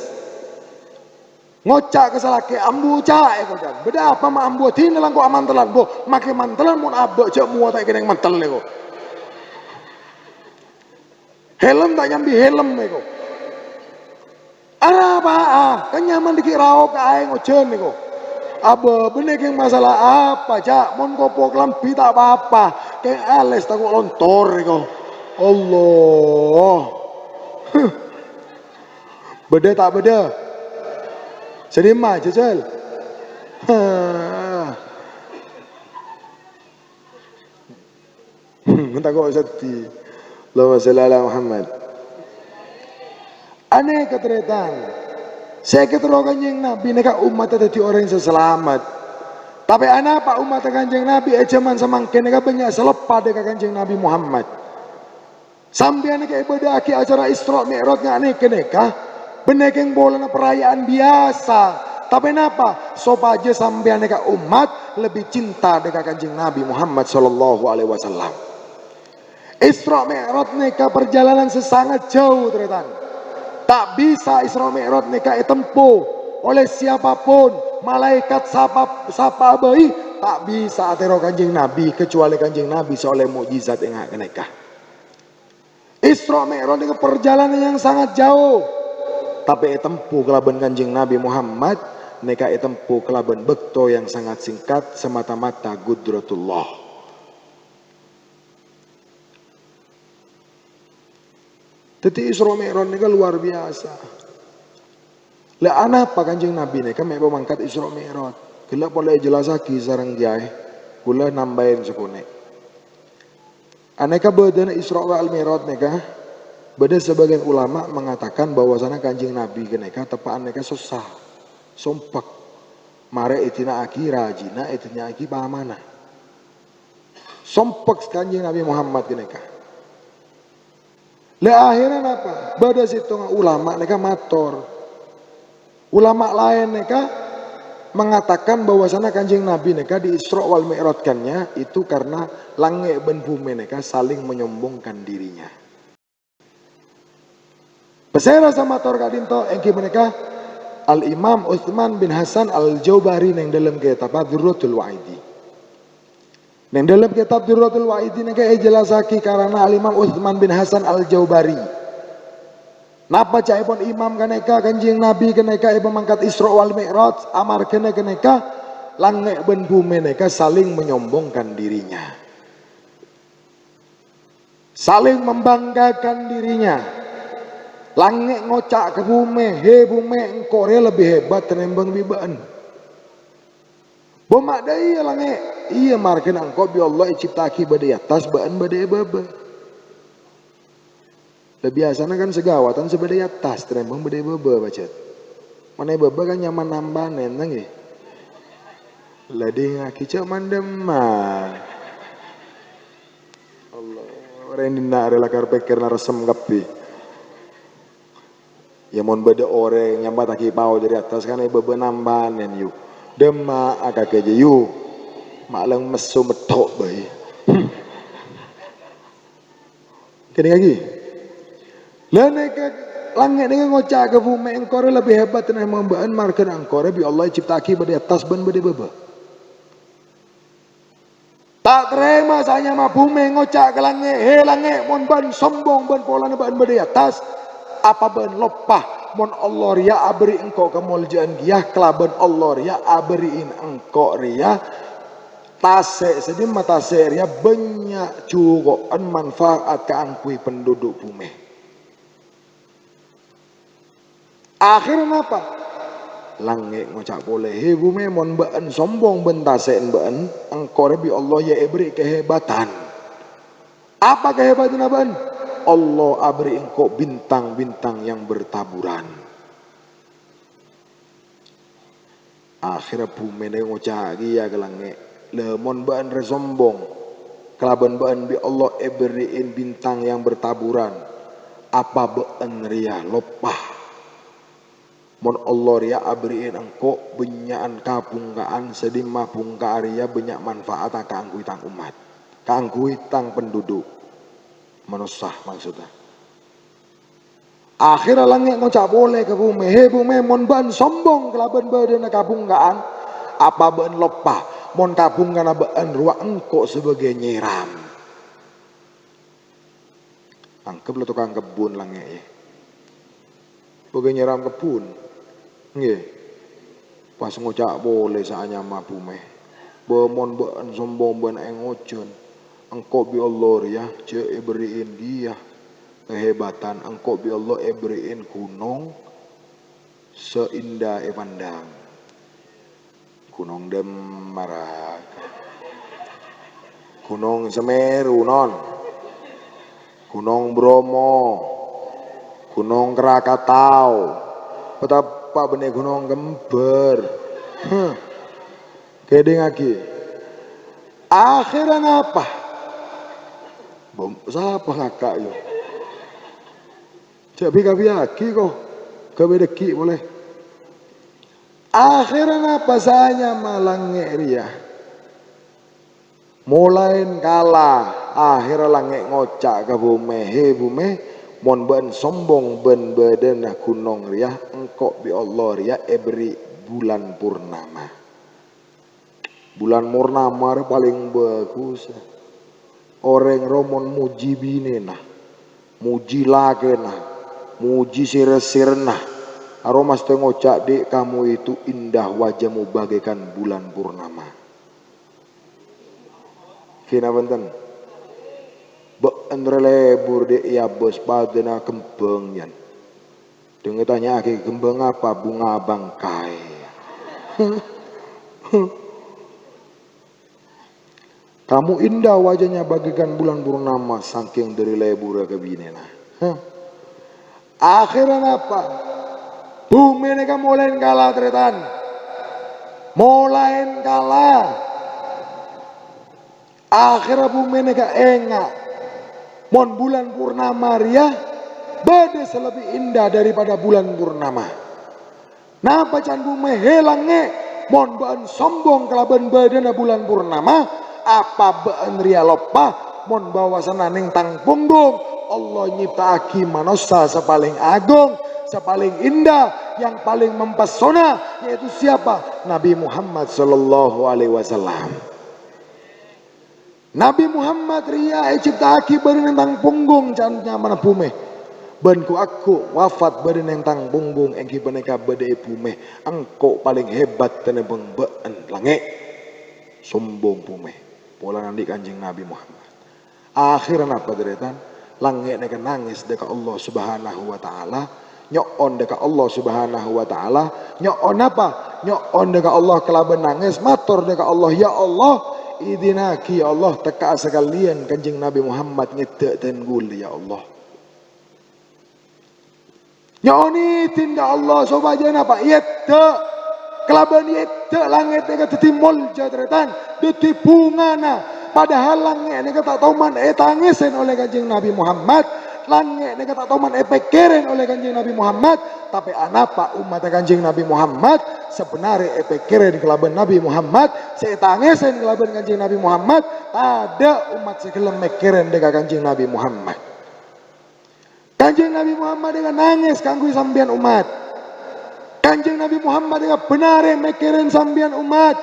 Ngoca' ka salakè', "Ambu, ca'," èko, "Can. Bâdâ apa ma' ambu? Dinah la engko' amantellan, Mbo. Makè mantellan mon abâ' jhâ' mowa ta' èkennèng mantel," èko. "Helm ta' nyambi helm," èko. "Arapa'a? Kan nyaman dhâggi' raok ka aèng ojhân," èko. "Abâ, bânnè kèng masalah apa, ca'? Mon kopo kalambhi ta' pa-apa. Kèng alès tako' lontor," èko. Allah. Bâdâ ta' bâdâ? Sè dimma, jhâjhâl? Tako' seddhi. Allahumma shalli ala Muhammad. Anèka tarètan. Sè èkaterro Kanjeng Nabi nèka ommaddhâ dhâddhi orèng sè salamet. Tapè anapa ommaddhâ Kanjeng Nabi è jhâman samangkèn nèka bânnya' sè loppa dhâ' ka Kanjeng Nabi Muhammad? Sampèyan nèka èbâdâ'aghi acara Isra Mi'raj nga' nèka-nèka, bânnè kèng polana paraya'an biyasa. Tapè napa? Sopajâ sampèyan nèka ommat lebbi cinta dhâ' ka Kanjeng Nabi Muhammad sallallahu alaihi wasallam. Isra Mi'raj nèka parjhâlânan sè sangat jâu, tarètan. Ta' bisa Isra Mi'raj nèka ètempo oleh siapapun, malaèkat sapa, sapa bhâi, ta' bisa atèro Kanjeng Nabi, kecuali Kanjeng Nabi sè ollè mo'jizat è nga' kènèka. Isra Mi'raj nèka parjhâlânan yang sangat jâu, tapè ètempo kalabân Kanjeng Nabi Muhammad, nèka ètempo kalabân bâkto yang sangat singkat, semata-mata qudratullah. Dhâddhi Isra Mi'raj nèka luar biasa. La anapa Kanjeng Nabi nèka mè' pamangkat Isra Mi'raj? Ghellâ' polè èjellassaghi sareng kèyaè, kaulâ nambâi sakonè'. Anèka bâdâna Isra wal Mi'raj nèka, bâdâ sabâgiyân ulama mengatakan bahwasana Kanjeng Nabi ghânèka teppa'an nèka sossa, sompek, marè èdina'aghi rajina, èdina'aghi pamana. Sompek Kanjeng Nabi Muhammad ghânèka. La, akhirnya napa? Bâdâ sèttonga ulama nèka mator. Ulama laèn nèka mengatakan bahwasana Kanjeng Nabi nèka di Isra wal Mi'rajkannya itu karena langngè' bân bhumè nèka saling menyombongkan dirinya. Pasèra sè mator ka'dinto èngghi panèka Al-Imam Utsman bin Hasan Al-Jaubari neng dâlem kètabbhâ Durratul Wa'idi. Neng dâlem kètab Durratul Wa'idi nèka èjellassaghi karana Al-Imam Utsman bin Hasan Al-Jaubari. Napa ca'èpon imam ghânèka, Kanjeng Nabi ghânèka èpamangkat Isra wal Mi'raj, amarghâna ghânèka langngè' bân bhumè nèka saling menyombongkan dirinya. Saling membanggakan dirinya. Langngè' ngoca' ka bhumè, "He, bhumè, engko' rèya lebbi hebat tènèmbhâng bi' bâ'ân." Bâ' ma' dâ' iyâ langngè', iyâ marghâna engko' bi' Allah ècipta'aghi bâdâ è attas, bâ'ân bâdâ è bâbâ. La biyasana kan sagâwâdhân sè bâdâ è attas tènèmbhâng bâdâ è bâbâ, pajhât. Mon è bâbâ kan nyaman nambanè, ngghi. La dingngaghi jhâ' mandemma. Allah, orèng dinna' arè lakar pèkkèrra ressem kabbhi. Yâ, mon bâdâ orèng nyampettaghi pao dâri attas, kan è bâbâ nambanè, yu. Dâmma akakè jâ, yu. Ma' lèng messo metto' bhâi. Kènèngngaghi. La nèka, langngè' nèka ngoca' ka bhumè, "Engko' rèya lebbi hebat tènèmbhâng bâ'ân, marghâna engko' rèya bi' Allah ècipta'aghi bâdâ è attas bân bâdâ è bâbâ." Ta' tarèma sè anyama bhumè ngoca' ka langngè', "He, langngè', mon bâ'ân sombong bân polana bâ'ân bâdâ è attas, apa bâ'ân loppa mon Allah rèya aberri' engko' kamoljâ'ân kèya kalabân Allah rèya aberri'in engko' rèya tasè', sè dimma tasè' rèya bânnya' juko'an manfaat kaangghuy penduduk bhumè?" Akhèrra napa? Langngè' ngoca' polè, "He, bhumè, mon bâ'ân sombong bân tasè'en bâ'ân, engko' rèya bi' Allah yâ èberri' kahebatan." Apa kahebatanna bâ'ân? "Allah aberri' engko' bintang-bintang yang bertaburan." Akhèrra bhumè nèka ngoca' kèya ka langngè', "La, mon bâ'ân rèya sombong, kalabân bâ'ân bi' Allah èberri'in bintang yang bertaburan, apa bâ'ân rèya loppa mon Allah rèya aberri'in engko' bânnya'an kabhungka'an sè dimma bhungka'a rèya bânnya' manfaatta kaangghuy tang ommat, kaangghuy tang penduduk?" Manossa maksudda. Akhirra langngè' ngoca' polè ka bhumè, "He bhumè, mon bâ'ân sombong kalabân bâdâna kabhungka'an, apa bâ'ân loppa mon kabhungkana bâ'ân rowa engko' sabâgâi nyèram?" Angghep la tokang kebbhun langngè', yâ. Bâgâi nyèram kebbhun. Ngghi. Pas ngoca' polè saanyama bhumè. "Bâ, mon bâ'ân sombong bân èngojhân, engko' bi' Allah rèya jhâ' èberri'in kèya kahebatan, engko' bi' Allah èberri'in ghunong sè indah èpandhâng." Ghunong Dâmma ra. Ghunong Semeru, non. Ghunong Bromo. Ghunong Krakatau. Patapa bânnè Ghunong Kembar. Huh. Kèdingngaghi. Akhirra napa? Bom, sapa ngaka', yâ? Jhâ' bi-, kabiâghi, ko. Ghâbây dhâggi' polè. Akhirra napa saanyama langngè' rèya? Molaèn kala, akhirra langngè' ngoca' ka bhumè, "He bhumè, mon bâ'ân sombong bân bâdâna ghunong rèya, engko' bi' Allah rèya èberri' bulan purnama." Bulan purnama rè palèng bhâghus. Orèng rowa mon mojhi binèna, mojhi lakèna, mojhi sèr-sèrna, aro mastè ngoca', "Dek, kamu itu indah, wajahmu bagaikan bulan purnama." Ghina bhunten. Bâ'ân rè lebur, Dek, è abâs padâna kembhâng, yan. Deng ètanya'aghi, "Kembhâng apa?" "Bunga bangkai." "Kamu indah wajahnya bagaikan bulan purnama," saking dhâri leburra ka binèna. Hah. Akhirra napa? Bhumè nèka molaèn kala, tarètan. Molaèn kala. Akhirra bhumè nèka enga', mon bulan purnama rèya bâdâ sè lebbi indah daripada bulan purnama. Napa can bhumè, "He langngè', mon bâ'ân sombong kalabân bâdâna bulan purnama, apa bâ'ân rèya loppa mon bâwasana neng tang pongghung Allah nyipta'aghi manossa sè palèng aghung, sè palèng indah, yang paling mempesona, yaitu siapa? Nabi Muhammad sallallahu alaihi wasallam." Nabi Muhammad rèya ècipta'aghi bâdâ neng tang pongghung, can nyamana bhumè. Bân ghu-lagghu wafat bâdâ neng tang pongghung, èngghi panèka bâdâ è bhumè. Engko' palèng hebat tènèmbhâng bâ'ân, langngè'. Sombong bhumè. Polana andi' Kanjeng Nabi Muhammad. Akhirra napa, tarètan? Langngè' nèka nangès dâ' ka Allah Subhanahu wa Ta'ala, nyo'on dâ' ka Allah Subhanahu wa Ta'ala. Nyo'on apa? Nyo'on dâ' ka Allah kalabân nangès, mator dâ' ka Allah, "Ya Allah, idinaghi, ya Allah, tekka'a sakalèyan Kanjeng Nabi Muhammad ngèdâ' dân ghulâ, ya Allah." Nyo'on idin ka Allah sopajâ napa? Èdâ'. Kalabân èdâ' langngè' nèka dhâddhi molja, tarètan, dhâddhi bhungana. Padahal langngè' nèka ta' toman ètangèsèn olè Kanjeng Nabi Muhammad. Langngè' nèka ta' toman èpèkkèrèn olè Kanjeng Nabi Muhammad. Tapè anapa ommatta Kanjeng Nabi Muhammad sabhennarè èpèkkèrèn kalabân Nabi Muhammad, sè ètangèsèn kalabân Kanjeng Nabi Muhammad? Tadâ' ommat sè ghellem mèkkèrèn dâ' ka Kanjeng Nabi Muhammad. Kanjeng Nabi Muhammad nèka nangès kaangghuy sampèyan ommat. Kanjeng Nabi Muhammad nèka bhennarè mèkkèrèn sampèyan ommat.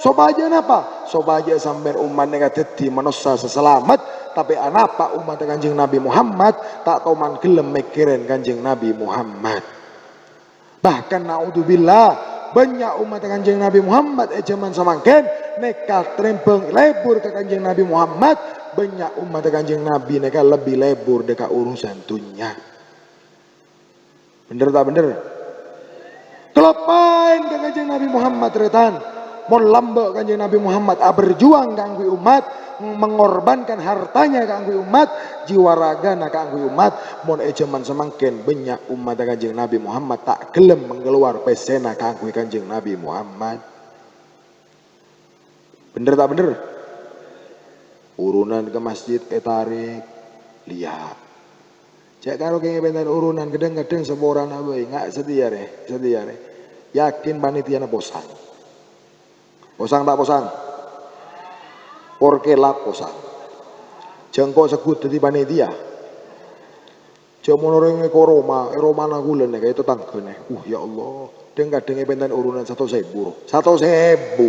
Sopajâ napa? Sopajâ sampèyan ommat nèka dhâddhi manossa sè salamet. Tapè anapa ommatta Kanjeng Nabi Muhammad ta' toman ghellem mèkkèrèn Kanjeng Nabi Muhammad? Bahkan, naudzubillah, bânnya' ommatta Kanjeng Nabi Muhammad è jhâman samangkèn nèka tènèmbhâng lebur ka Kanjeng Nabi Muhammad, bânnya' ommatta Kanjeng Nabi nèka lebbi lebur dâ' ka urusan dhunnya. Bhender ta' bhender? Kaloppaèn ka Kanjeng Nabi Muhammad, tarètan. Mon lambâ' Kanjeng Nabi Muhammad aberjuang kaangghuy ommat, mengorbankan hartanya kaangghuy ommat, jiwa ragana kaangghuy ommat, mon è jhâman samangkèn bânnya' ommatta Kanjeng Nabi Muhammad ta' ghellem mangkalowar pèssèna kaangghuy Kanjeng Nabi Muhammad. Bhender ta' bhender? Urunan ka masjid ètarèk, liya'. Cè' karo kèngèng pèntan urunan, kadhâng-kadhâng saporana bhâi, nga' satèya rè, satèya rè. Yakin panitiana posang. Posang ta' posang? Porkèla posang. Jhâ' engko' segghut dhâddhi panitia. Jhâ' mon orèng èkoroma, è romana kaulâ nèka, è tatangghâna. Uh, ya Allah. Dhâng-kadhâng èpèntan urunan satos èbu, ro. Satos èbu.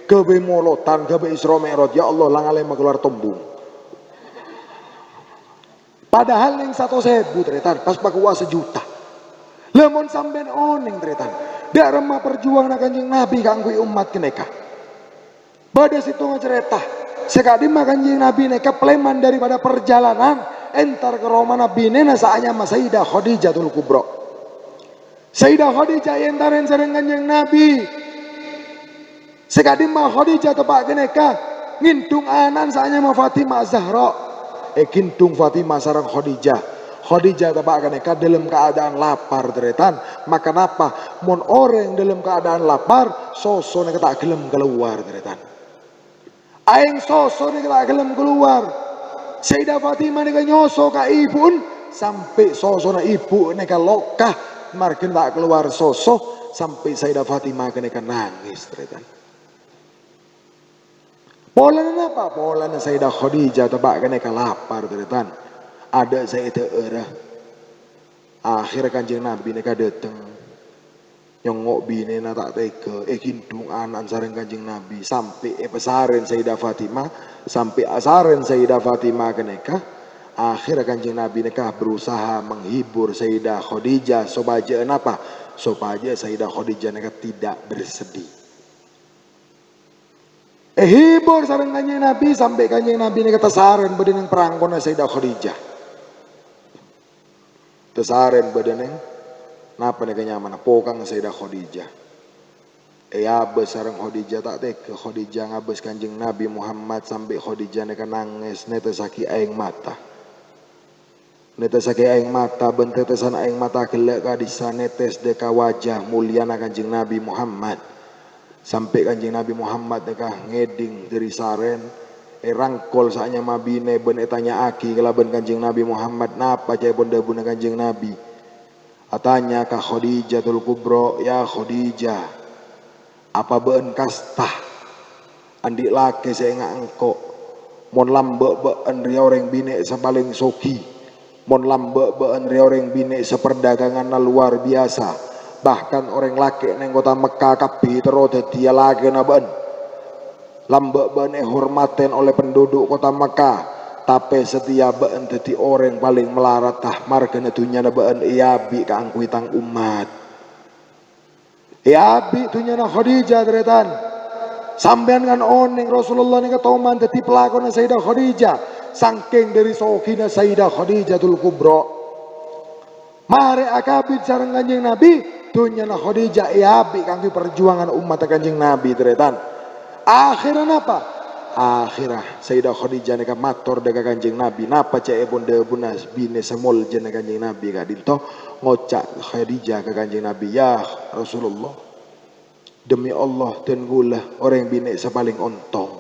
Ghâbây molotan, ghâbây Isra Mi'raj. Ya Allah, la ngalèma kalowar tombung. Padahal neng satos èbu, tarètan, pas pakowa sajuta. Lamon sampèyan onèng, tarètan, dâ' remma parjuwanganna Kanjeng Nabi kaangghuy ommat ghânèka. Bâdâ sèttonga carèta, sè ka'dimma Kanjeng Nabi nèka palèman daripada parjhâlânan entar ka romana binèna sè anyama Sayyidah Khadijatul Kubra. Sayyidah Khadijah èentarè sareng Kanjeng Nabi. Sè ka'dimma Khadijah teppa' ghânèka ngèndhung ana'na sè anyama Fatimah Zahra. Èghèndhung Fatimah sareng Khadijah. Khadijah teppa' ghânèka dâlem keadaan lapar, tarètan. Maka napa? Mon orèng dâlem keadaan lapar, soso nèka ta' ghellem kalowar, tarètan. Aèng soso nèka ta' ghellem kalowar. Sayyidah Fatimah nèka nyoso ka èbhu'na, sampè' sosona èbhu nèka loka, marghâna ta' kalowar soso, sampè' Sayyidah Fatimah ghânèka nangès, tarètan. Polana napa? Polana Sayyidah Khadijah teppa' ghânèka lapar, tarètan. Adâ' sè èdhâ'ârâ. Akhèrra Kanjeng Nabi nèka dâteng. Nyongngo' binèna ta' tèghâ, èghèndhung ana'na sareng Kanjeng Nabi, sampè' èpasarèn Sayyidah Fatimah, sampè' asarèn Sayyidah Fatimah ghânèka. Akhèrra Kanjeng Nabi nèka berusaha menghibur Sayyidah Khadijah, sopajâ napa? Sopajâ Sayyidah Khadijah nèka tidak bersedih. Èhibur sareng Kanjeng Nabi, sampè' Kanjeng Nabi nèka tasarèn bâdâ neng parangkona Sayyidah Khadijah. Tasarèn bâdâ neng, napa nèka nyamana, pokangnga Sayyidah Khadijah. Èabâs sareng Khadijah, ta' tèghâ Khadijah ngabâs Kanjeng Nabi Muhammad, sampè' Khadijah nèka nangès, nètèssaghi aèng mata. Nètèssaghi aèng mata, bân tètèsan aèng mata ghellâ' ka'dissa' nètès dâ' ka wajah muliana Kanjeng Nabi Muhammad. Sampè' Kanjeng Nabi Muhammad nèka ngèdhing dâri sarèn, èrangkol sè anyama binè bân ètanya'aghi kalabân Kanjeng Nabi Muhammad, napa ca'èpon dhâbuna Kanjeng Nabi. Atanya ka Khadijatul Kubra, "Ya Khadijah, apa bâ'ân kasta andi' lakè sè ènga' engko'? Mon lambâ' bâ'ân rèya orèng binè' sè palèng soghi. Mon lambâ' bâ'ân rèya orèng binè' sè pardhâgânganna lowar biyasa, bahkan orèng lakè' neng kottha Mekka kabbhi terro dhâddhiyâ lakèna bâ'ân. Lambâ' bâ'ân èhormatè ollè penduduk kottha Mekka, tapè satèya bâ'ân dhâddhi orèng palèng malaradhâ, marghâna dhunnyana bâ'ân èabi' kaangghuy tang ommat." Èabi' dhunnyana Khadijah, tarètan. Sampèyan kan onèng Rasulullah nèka toman dhâddhi pelakona Sayyidah Khadijah, sangkèng dâri soghina Sayyidah Khadijatul Kubra. Marè akabin sareng Kanjeng Nabi, dhunnyana Khadijah èabi' kaangghuy parjuwangan ommatta Kanjeng Nabi, tarètan. Akhèrra napa? Akhèrra Sayyidah Khadijah nèka mator dâ' ka Kanjeng Nabi. Napa ca'èpon dhâbuna binè sè moljâna Kanjeng Nabi ka'dinto? Ngoca' Khadijah ka Kanjeng Nabi, "Ya Rasulullah, demi Allah, dân kaulâ orèng binè' sè palèng ontong.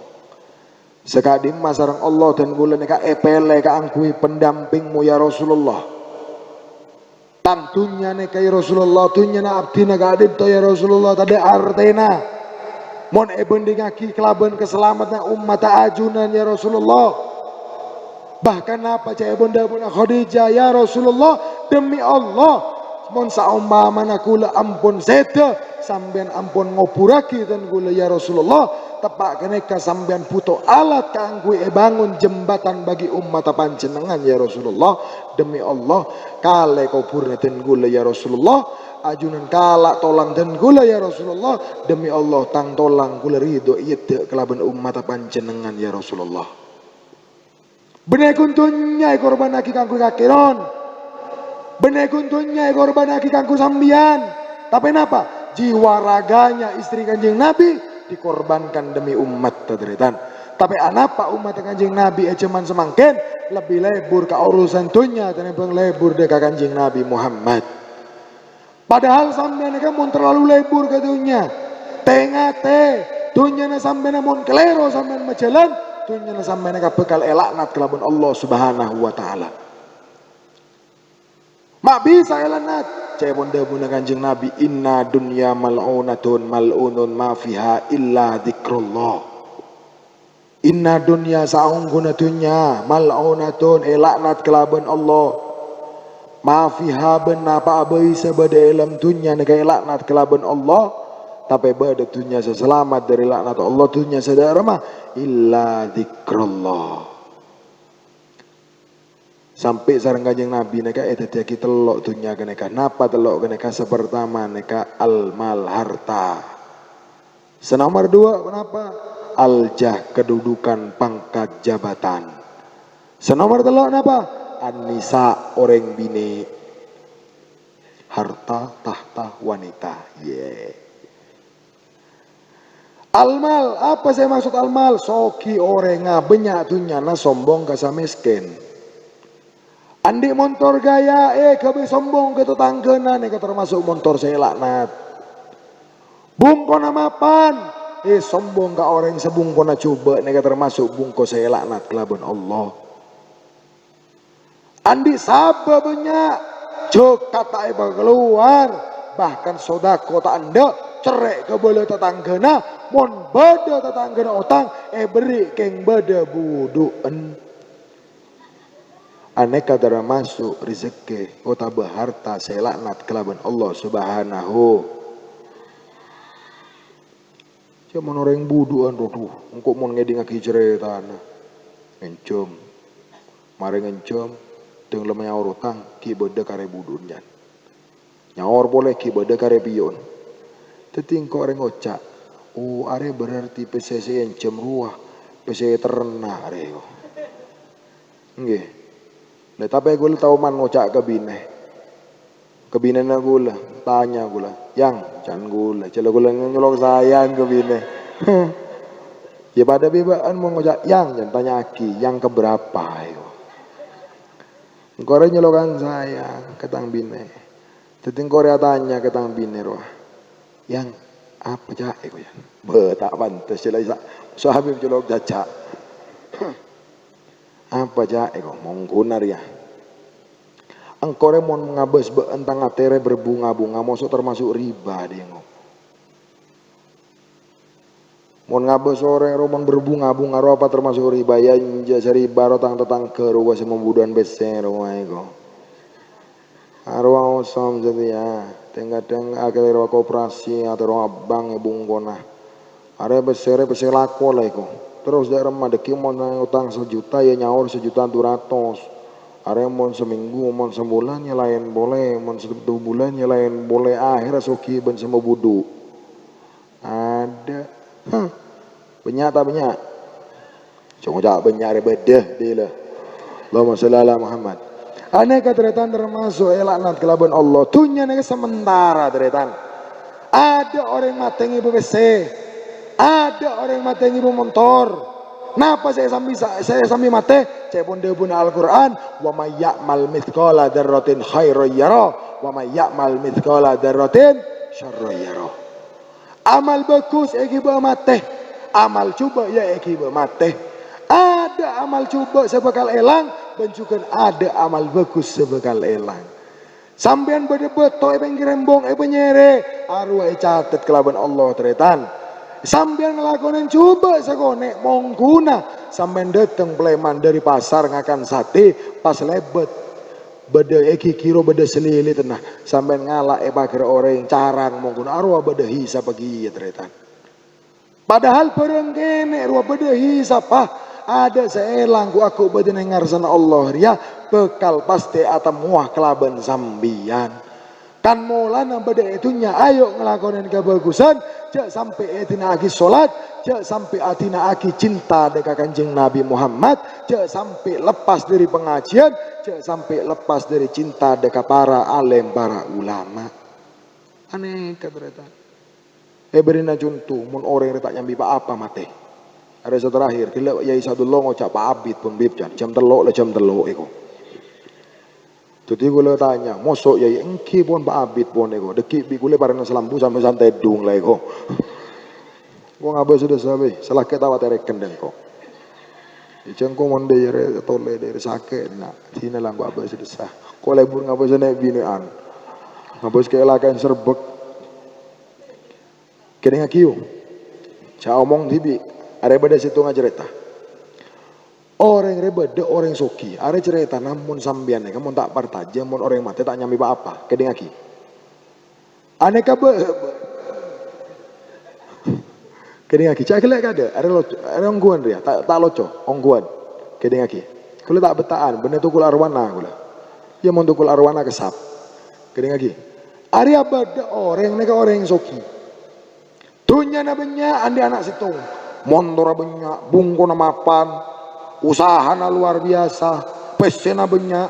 Sè ka'dimma sareng Allah, dân kaulâ nèka èpèlè kaangghuy pendampingmu, ya Rasulullah. Tang dhunnya nèka, ya Rasulullah, dhunnyana abdhina ka'dinto, ya Rasulullah, tadâ' artèna mon èbhândhingngaghi kalabân kasalameddhânna ommatta ajunan, ya Rasulullah." Bahkan napa ca'èpon dhâbuna Khadijah, "Ya Rasulullah, demi Allah, mon saompamana kaulâ ampon sèdhâ, sampèyan ampon ngobhurraghi dân kaulâ, ya Rasulullah. Teppa' ghânèka sampèyan bhuto alat kaangghuy èbângon jembatan bagi ommatta panjhennengngan, ya Rasulullah. Demi Allah, kalè kobhurrâ dân kaulâ, ya Rasulullah. Ajunan kala' tolang dân kaulâ, ya Rasulullah. Demi Allah, tang tolang kaulâ ridho èyèddhâ kalabân ommatta panjhennengngan, ya Rasulullah." Bânnè ghun dhunnya èkorbhânnaghi kaangghuy kakè, ron. Bânnè ghun dhunnya èkorbhânnaghi kaangghuy sampèyan. Tapè napa? Jiwa raganya istri Kanjeng Nabi dikorbankan demi ommat, tarètan. Tapè anapa ommatta Kanjeng Nabi è jhâman samangkèn lebbi lebur ka urusan dhunnya tènèmbhâng lebur dâ' ka Kanjeng Nabi Muhammad? Padahal sampèyan nèka mon terlalu lebur ka dhunnya, tè-ngatè, dhunnyana sampèyan mon kalèro sampèyan majhâlân, dhunnyana sampèyan nèka bhâkal èlaknat kalabân Allah Subhanahu wa Ta'ala. Ma' bisa èlaknat? Ca'èpon dhâbuna Kanjeng Nabi, "Inna dunya mal'unatun mal'unun ma fiha illa dzikrullah." Inna dunya, saongghuna dhunnya, mal'unatun, èlaknat kalabân Allah. Ma fiha, bân napa'a bhâi sè bâdâ è dâlem dhunnya nèka èlaknat kalabân Allah, tapè bâdâ dhunnya sè salamet dâri laknat Allah, dhunnya sè dâ'remma, illa dzikrallah. Sampè' sareng Kanjeng Nabi nèka èdhâddhiyâghi tello' dhunnya ghânèka. Napa tello' ghânèka? Sè partama nèka al-mal, harta. Sè nomer duwâ' napa? Al-jah, kedudukan, pangkat, jabatan. Sè nomer tello' napa? An-nisa, orèng binè'. Harta, tahta, wanita. Yè. Al-mal, apa sè maksud al-mal? Soghi orèngnga, bânnya' dhunnyana, sombong ka sè mèskèn. Andi' montor ghâjâ, eh, ghâbây sombong ka tatangghâna, nèka tamaso' montor sè èlaknat. Bungkona mapan, eh, sombong ka orèng sè bungkona jhubâ', nèka tamaso' bungko sè èlaknat kalabân Allah. Andi' sabâ bânnya', jhâkat ta' èpakalowar, bahkan sodako ta' endâ', cerrè' ka bâlâ tatangghâna, mon bâdâ tatangghâna otang, èberri' kèng bâdâ budhu'en. Anèka tamaso' rejekkè otabâ harta sè èlaknat kalabân Allah Subhanahu. Cè' mon orèng budhu'en, rodhu, engko' mon ngèdingngaghi carètana. Ngènjhâm. Marè ngènjhâm, dhâng la nyaor otang, ghi' bâdâ karè budhu'en, jân. Nyaor polè, ghi' bâdâ karè piyo'en. Dhâddhi engko' arè ngoca', "Oh, arè berarti pèssè sè ènjhâm rowa, pèssè terna' arè, oh." Èngghi. Lah, tapè ghulâ tao man ngoca' ka binè. Ka binèna ghulâ, tanya ghulâ, "Yang," can ghulâ, jhâ' la ghulâ nyolok sayang ka binè. Yâ padâ bi' bâ'ân mon ngoca' "Yang," can tanya'aghi, "Yang keberapa?" Èko. Engko' rè nyolokan sayang ka tang binè. Dhâddhi engko' rè atanya ka tang binè rowa, "Yang, apa ca'èko, Yang?" Bâh, ta' pantes, jhâ' la isa-, so Habib colok jhâjhâ'. Apa ca'èko, mongghuna rèya. Engko' rè mon ngabâs bâ'ân tang atè rè berbunga-bunga, moso' tamaso' riba, dhing. Mon ngabâs orèng rowa mon berbunga-bunga rowa apa tamaso' riba, yâ enjâ' sè riba rowa tang tatangghâ rowa sè mabudhu'ân pèssè rowa èko. Arowa osom satèya, teng-kadheng akèlè rowa koperasi, atè rowa bank è bungkona. Arè pèssè, arè pèssè lako la èko. Terros dâ' remma dhâggi' mon otang sajuta, yâ nyaor sajuta du ratos. Arè mon samènggu, mon sabulân, yâ laèn polè, mon sadu bulân, yâ laèn polè. Ahèrra soghi bân sè mabudhu'. Adâ'. Hah. Bânnya' ta' bânnya'? Jhâ' ngoca' bânnya' arè bâdâ, dhila. Allahumma shalli ala Muhammad. Anèka, tarètan, tamaso' èlaknat kalabân Allah. Dhunnya nèka sementara, tarètan. Adâ' orèng matè ngibâ pèssè. Adâ' orèng matè ngibâ montor. Napa sè èsambi sa-, sè èsambi matè? Ca'èpon dhâbuna Al-Qur'an, "Wa may ya'mal mitsqala dzarratin khairan yara, wa may ya'mal mitsqala dzarratin syarran yara." Amal bhâghus èghibâ matè, amal jhubâ' yâ èghibâ matè. Adâ' amal jhubâ' sè bhâkal èlang, bân jhughân adâ' amal bhâghus sè bhâkal èlang. Sampèyan bâdâ bâto è pèngghir embong èpanyèrè, arowa ècatet kalabân Allah, tarètan. Sampèyan ngalakonè jhubâ' sakonè', mongguna sampèyan dâteng palèman dâri pasar ngakan satè, pas lèbât bâdâ è ghighiro bâdâ salilit, nah, sampèyan ngala' è paghârra orèng, carang mongguna, arowa bâdâ hisab kèya, tarètan. Padahal bârâng kènè' rowa bâdâ hisabbhâ, adâ' sè èlang ghu'-agghu' bâdâna è ngarsana Allah rèya bhâkal pastè atemmowa kalabân sampèyan. Kan molana bâdâ è dhunnya, ayo ngalakonè kabhâghusân, jhâ' sampè' èdina'aghi solat, jhâ' sampè' èdina'aghi cinta dâ' ka Kanjeng Nabi Muhammad, jhâ' sampè' leppas dâri pangajiyân, jhâ' sampè' leppas dâri cinta dâ' ka para alèm, para ulama. Anèka, tarètan. Èbèrri'na conto, mon orèng rè ta' nyambi pa-apa matè. Arè sè terakhir, ghellâ' Yai Sadullah ngoca' pa abit pon, Bib, can. Jam tello' la jam tello' èko. Dhâddhi ghulâ tanya, "Moso', Yai?" "Èngghi pon pa abit pon èko. Dhâggi' bi' ghulâ parèna salambu sampè' santèdung la èko." Ko ngabâs dhâsa, bâi. Salakè' ta' patèrèken dâ' engko'. Jhâ' engko' mon dâri tolè dâri sakè', na'. Dinah la engko' abâs dhâsa. Ko lebur ngabâs nè' binè'an. Ngabâs kè lakèn serbek. Kèdingngaghi, yu. Jhâ' omong dhibi'. Arè bâdâ sèttonga carèta. Orèng rè bâdâ orèng soghi. Arèya carètana mon sampèyan nèka mon ta' parcajâ, mon orèng matè ta' nyamè pa-apa. Kèdingngaghi. Anèka bâ-, kèdingngaghi. Ca'na ghellâ' kadâ'. Arèya lo-, arèya ongghuwân rèya. Ta', ta' loco. Ongghuwân. Kèdingngaghi. Kaulâ ta' betta'an. Bânnè tokol arwana kaulâ. Iyâ mon tokol arwana kèsap. Kèdingngaghi. Arèya bâdâ orèng nèka orèng soghi. Dhunnyana bânnya', andi' ana' sèttong. Montorra bânnya', bungkona mapan, usahana lowar biyasa, pèssèna bânnya'.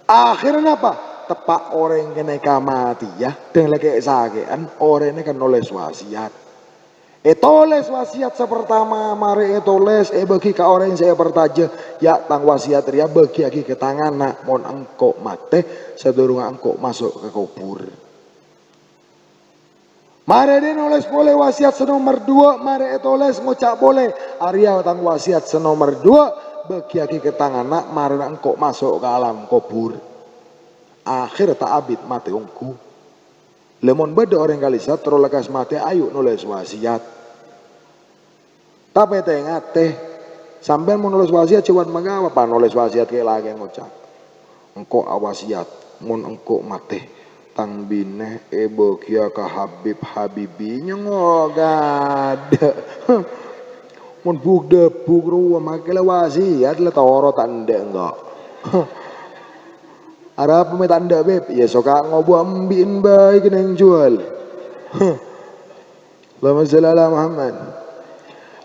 Akhèrra napa? Teppa' orèng ghânèka matèya, dhâng lakè' sakè'an, orèngnga kan nolès wasiyat. Ètolès wasiyat sè partama, marè ètolès, èbâgi ka orèng sè èparcajâ, "Ya', tang wasiyat rèya bâgiyâghi ka tang ana', mon engko' matè, sadhurungnga engko' maso' ka kobhur." Marè dhi' nolès polè wasiyat sè nomer duwâ', marè ètolès ngoca' polè, "Arèya tang wasiyat sè nomer duwâ', bâgiyâghi ka tang ana', marèna engko' maso' ka alam kobhur." Akhèrra ta' abit matè ongghu. Lha mon bâdâ orèng kalisat terro lekkas matè, ayo nolès wasiyat. Tapè tè-ngatè, sampèyan mon nolès wasiyat jhâ' bân mangkapa, pas nolès wasiyat kè-lakè'an ngoca', "Engko' awasiyat, mon engko' matè, tang binè èbâgiyâ ka Habib Habibi." Nyèngngo' kadâ'. Mon buk-dâbuk rowa makè la wasiyat, la toro' ta' endâ' engko'. "Arapa mè' ta' endâ', Bib?" "Iyâ, soka ngobuwâ embi'en bhâi kennèng juwâl." Allahumma shalli ala Muhammad.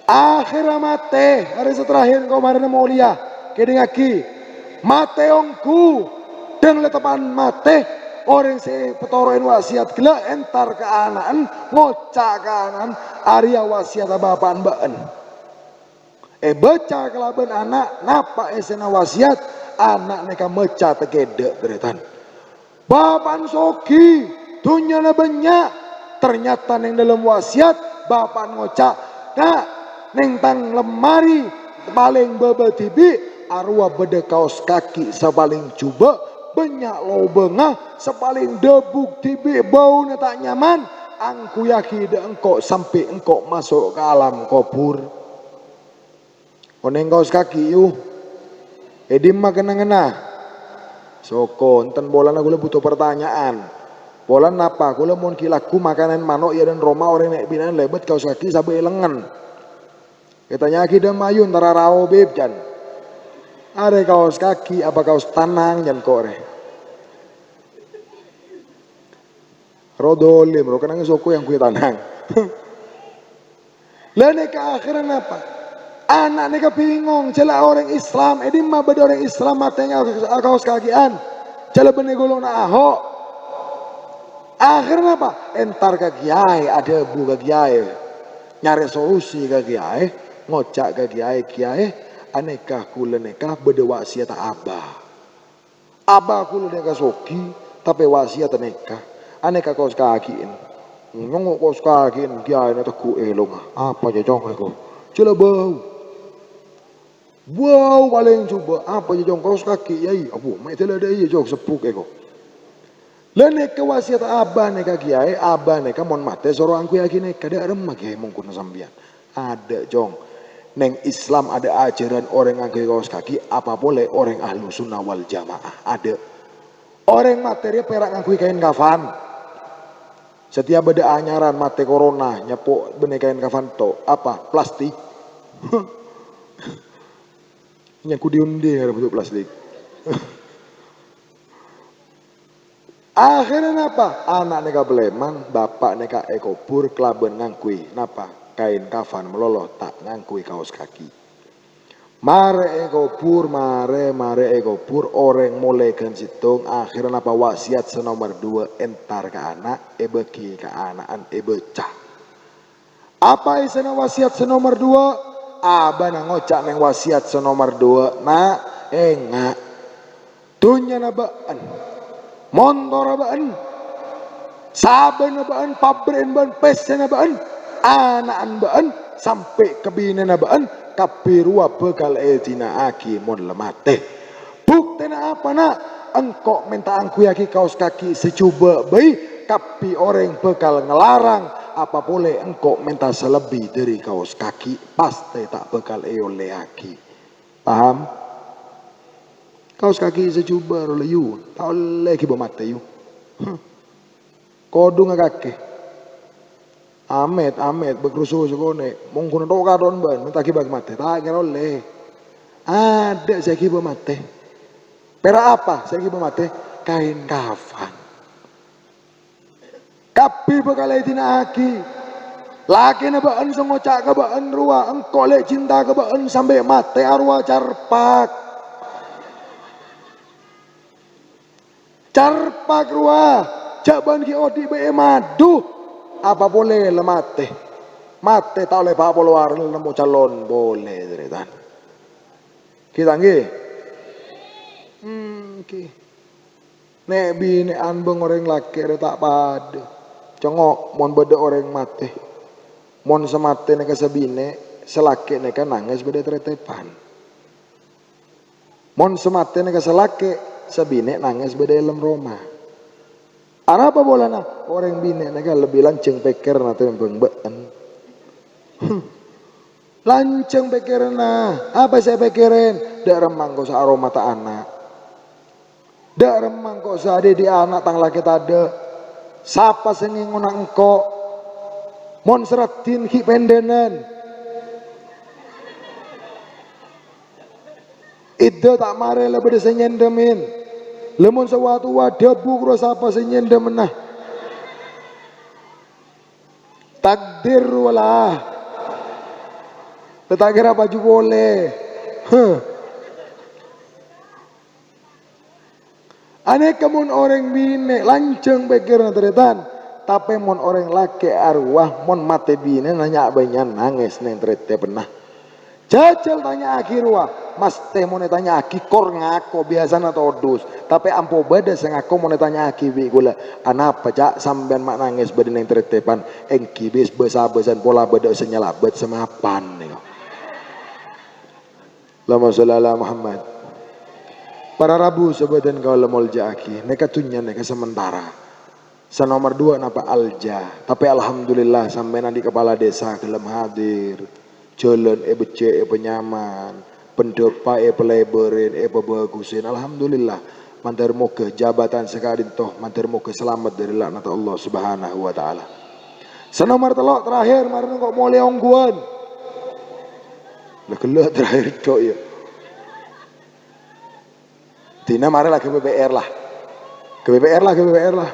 Akhèrra matè, arè sè terakhir engko' marèna molèya. Kèdingngaghi, matè ongghu, dhâng la teppa'an matè, orèng sè èpatoro'è wasiyat ghellâ' entar ka ana'en, ngoca' ka ana'en, "Arèya wasiyatta bapa'en bâ'en." Èbâca kalabân ana', napa èssèna wasiyat, ana' nèka maca takèdhâ', tarètan. Bapa'en soghi, dhunnyana bânnya'. Ternyata neng dâlem wasiyat, bapa'en ngoca', "Ka', neng tang lemari palèng bâbâ dhibi', arowa bâdâ kaos kaki sè palèng jhubâ', bânnya' lobângnga, sè palèng dâbuk dhibi', bâuna ta' nyaman. Angghuyâghi dâ' engko' sampè' engko' maso' ka alam kobhur." Onèng kaos kaki, yu. È dimma kennengnganna? Soko, enten polana kaulâ buto partanya'an. Polana napa? Kaulâ mon ghi' lagghu makanan mano' è adâ'na roma orèng nè'-binè'an lèbât kaos kaki sabâ è lengngen. Ètanya'aghi dâ' mayu entara rao bib, can. Arè kaos kaki apa kaos tanang, can ko' rè. Ro dolim, ro kennengnganna soko yang gue tanang. Lah nèka akhirnya napa? Ana' nèka bingung, jhâ' la orèng Islam, è dimma bâdâ orèng Islam matè nga-, akaos kaki'an? Jhâ' la bânnè golonganna Ahok. Akhirnya napa? Entar ka kiyaè, adhâbu ka kiyaè. Nyarè solusi ka kiyaè, ngoca' ka kiyaè, "Kiyaè, anèka kaulâ nèka bâdâ wasiyatta Aba." Aba kaulâ nèka soghi, tapè wasiyatta nèka. Anèka kaos kaki'en. Nyongngo' kaos kaki'en, kiyaèna tegghu' è longnga. Apa cocong èko? Jhâ' la bâu. Bâu palèng jhubâ'. Apa cocong kaos kaki, Yai? Abu, ma' èdâlâdâ iyâ, jhâ' sebbhuk èko. Lah nèka wasiyatta Aba nèka, Kiyaè. Aba nèka mon matè soro angghuyâghi nèka. Dâ' remma, Kiyaè, mongkona sampèyan? Adâ', Cong. Neng Islam adâ' ajhârân orèng ngangghuy kaos kaki, apa polè orèng Ahlussunnah wal Jamaah. Adâ'. Orèng matè rèya pèra' ngangghuy kaèn kafan. Satèya bâdâ anyaran matè korona, nyeppo' bânnè kaèn kafan to'. Apa? Plastik. Nyangghu di-undi arè bentuk plastik. Akhirnya napa? Ana' nèka palèman, bapa' nèka èkobhur kalabân ngangghuy napa? Kaèn kafan malolo, ta' ngangghuy kaos kaki. Marè èkobhur, marè, marè èkobhur, orèng molè ghân sèttong, akhirnya napa? Wasiyat sè nomer duwâ' entar ka ana', èbâghi ka ana'en, èbâca. Apa èssèna wasiyat sè nomer duwâ'? Abâna ngoca' neng wasiyat sè nomer duwâ', "Na', enga'. Dhunnyana bâ'en, montorra bâ'en, sabâna bâ'en, pabrè'en bâ'en, pèssèna bâ'en, ana'en bâ'en, sampè' ka binèna bâ'en, kabbhi rowa bhâkal èdina'aghi mon la matè." Buktèna apa, Na'? Engko' mènta angghuyâghi kaos kaki sè jhubâ' bhâi, kabbhi orèng bhâkal ngalarang, apa polè engko' mènta sè lebbi dhâri kaos kaki, pastè ta' bhâkal èollèyaghi. Paham? Kaos kaki sajhubâ' rowa, yu. Ta' ollè èghibâ matè, yu. Huh. Kodhungnga kakè. Amèt, amèt, bâk rusu sakonè'. Mon ghun to' katon bân, mènta èghibâ matè. Ta' kèra ollè. Adâ' sè èghibâ matè. Pèra' apa sè èghibâ matè? Kaèn kafan. Kabbhi bhâkal èdina'aghi. Lakèna bâ'ân sè ngoca' ka bâ'ân rowa, "Engko' lè' cinta ka bâ'ân sampè' matè arowa carpak." Carpak rowa, jhâ' bâ'ân ghi' odi' bâ'è madu. Apa polè la matè? Matè ta' ollè pa' polo arè nemmo calon polè, tarètan. Ghi ta' ènggi? Hmm, ghi. Nè'-binè'an bân orèng lakè' rè ta' padâ. Congo' mon bâdâ orèng matè. Mon sè matè nèka sè binè', sè lakè' nèka nangès bâdâ è tarètèpan. Mon sè matè nèka sè lakè', sè binè' nangès bâdâ è dâlem roma. Arapa polana? Orèng binè' nèka lebbi lanjhâng pèkkèranna tèmbhâng bâ'ân. Hmm. Lanjhâng pèkkèranna. Apa sè èpèkkèrè? Dâ' remma engko' sè aromata ana'. Dâ' remma engko' sè adhidhi ana' tang lakè tadâ'. Sapa sè ngèngona engko'? Mon sè raddhin ghi' pendhânan. Idda ta' marè la bâdâ sè nyèndhâmèn. Lamon sè wa-towa dhâbu karo sapa sè nyèndhâmènna? Takdir wala. La ta' kèra paju polè. Huh. Anèka mon orèng binè' lanjhâng pèkkèranna tarètan, tapè mon orèng lakè' arowa, mon matè binèna nya'-bânnya'an nangès neng tarètèpanna. Jhâjhâl tanya'aghi rowa, mastè mon ètanya'aghi kor ngako biyasana todus, tapè ampo bâdâ sè ngako mon ètanya'aghi bi' kaulâ, "Anapa, Ca', sampèyan ma' nangès bâdâ neng tarètèpan?" Èngghi bis bâs-abâsan pola bâdâ sè nyalabât sè mapan, nèko. Allahumma sholli ala Muhammad. Para rabu sè bâdân kaulâ molja'aghi, nèka dhunnya nèka sementara. Sè nomer duwâ' napa alja, tapè alhamdulillah sampèyan andi' kapala dhisa ghellem hadir. Jhâlân èbhecce' èpanyaman, pendhâpa èpalèbârin, èpabhâghusèn. Alhamdulillah, mandhâr moghâ jabatan sè ka'dinto, mandhâr moghâ salamet dâri laknat Allah Subhanahu wa Ta'ala. Sè nomer tello' terakhir, marè engko' molè ongghuwân. La ghellâ' terakhir, Cok, ya. Dina marè la G B P R la. G B P R la, G B P R la.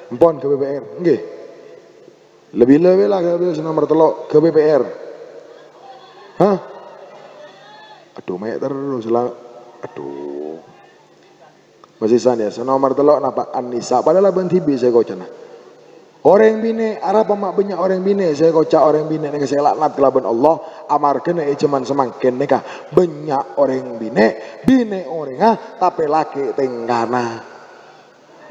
Empon G B P R, ngghi. Lebbi-lebbi la G B P R sè nomer tello', G B P R. Hah? Aduh, mè' terros la. Aduh. Masè sèsan, ya, sè nomer tello' napa? An-Nisa. Padahal abân dhibi' sè koca'na. Orèng binè', arapa ma' bânnya' orèng binè' sè èkoca' orèng binè' nèka sè èlaknat kalabân Allah, amarghâna è jhâman samangkèn nèka bânnya' orèng binè', binè' orèngnga, tapè lakè' tèngkana.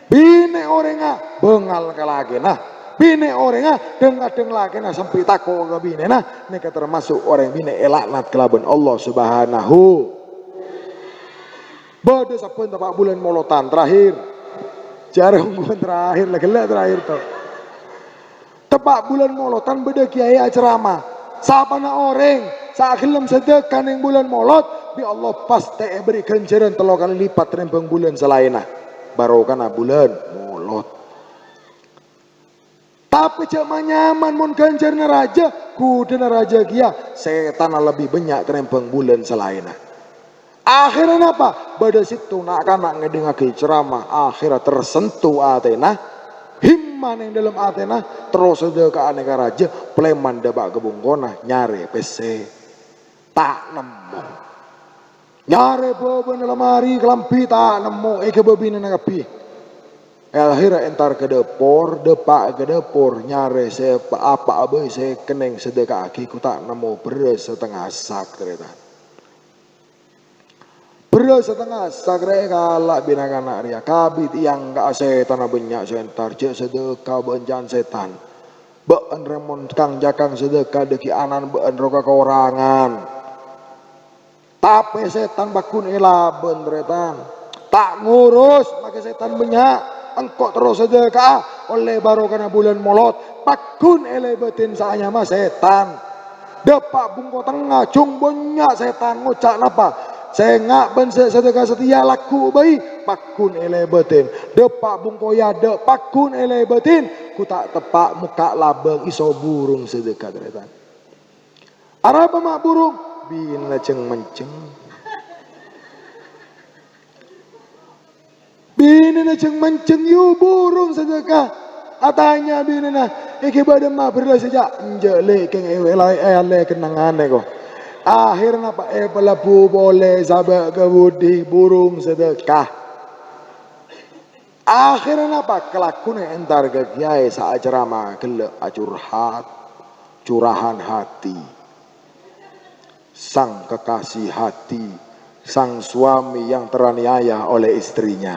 Binè' orèngnga bângal ka lakèna. Binè' orèngnga dhâng-kadhâng lakèna sempi' tako' ka binèna, nèka tamaso' orèng binè' èlaknat kalabân Allah Subhanahu. Bâdâ sabbhân teppa' bulân Molotan terakhir. Jârèya ongghuwân terakhir, la ghellâ' terakhir to. Teppa' bulân Molotan bâdâ kiyaè acerama. Sapana orèng sè aghellem sadâka neng bulân Molot, bi' Allah pastè èberri' ghânjhârân tello kalè lipat tènèmbhâng bulân salaènna. Barokana bulân Molot. Tapè jhâ' man-nyaman mon ghânjhârânna rajâ, ghudhuna rajâ kèya sètanna lebbi bânnya' tènèmbhâng bulân salaènna. Akhèrra napa? Bâdâ sèttong na'-kana' ngèdingngaghi ceramah, akhèrra tersentuh atèna, himma neng dâlem atèna, terro sadâka'a nèka rajâ, palèman dâpa' ka bungkona nyarè pèssè. Ta' nemmo. Nyarè bâbâna lemari kalambhi ta' nemmo, èghâbây binèna kabbhi. Akhèrra entar ka dâpor, dâpa' ka dâpor, nyarè sè pa-, apa'a bhâi sè kennèng sadâka'aghi, ghu ta' nemmo bherrâs satengnga sak, tarètan. Bherrâs satengnga sak rè kala' bi' na'-kana' rèya, kabit èangka'a sètanna bânnya' sè entar, jhâ' sadâka bân can sètan. Bâ'ân rè mon kang-cakang sadâka dâggi' ana'na bâ'ân rowa kakorangan. Tapè sètan pagghun èlabân, tarètan. Ta' ngoros, makè sètan bânnya'. Engko' terro sadâka'a, ollè barokana bulân Molot. Pagghun èlèbâdhin sè anyama sètan. Dâpa' bungko tengnga, jhung bânnya' sètan ngoca' napa? Sènga' bân sè sadhâka satèya lagghu' bhâi, pagghun èlèbâdhin. Dâpa' bungko è adâ', pagghun èlèbâdhin. Ghu ta' teppa' mokka' labâng èso burung sadhâka, tarètan. Arapa ma' burung? Binèna jhâng-manjhâng. Binèna jhâng-manjhâng, yu burung sadhâka. Atanya binèna, "Èngghi bâdâ ma' bherrâs, Ca'?" "Enjâ', Lè', kèng è, è, è, è kennengnganna, ko." Akhèrra napa èpalebbu polè sabâ' ka budi burung sadhâka. Akhèrra napa? Kalagguna èntar ka kèyaè sè acerama ghellâ' acurhat, curahan hati. Sang kekasih hati, sang suami yang teraniaya oleh istrinya.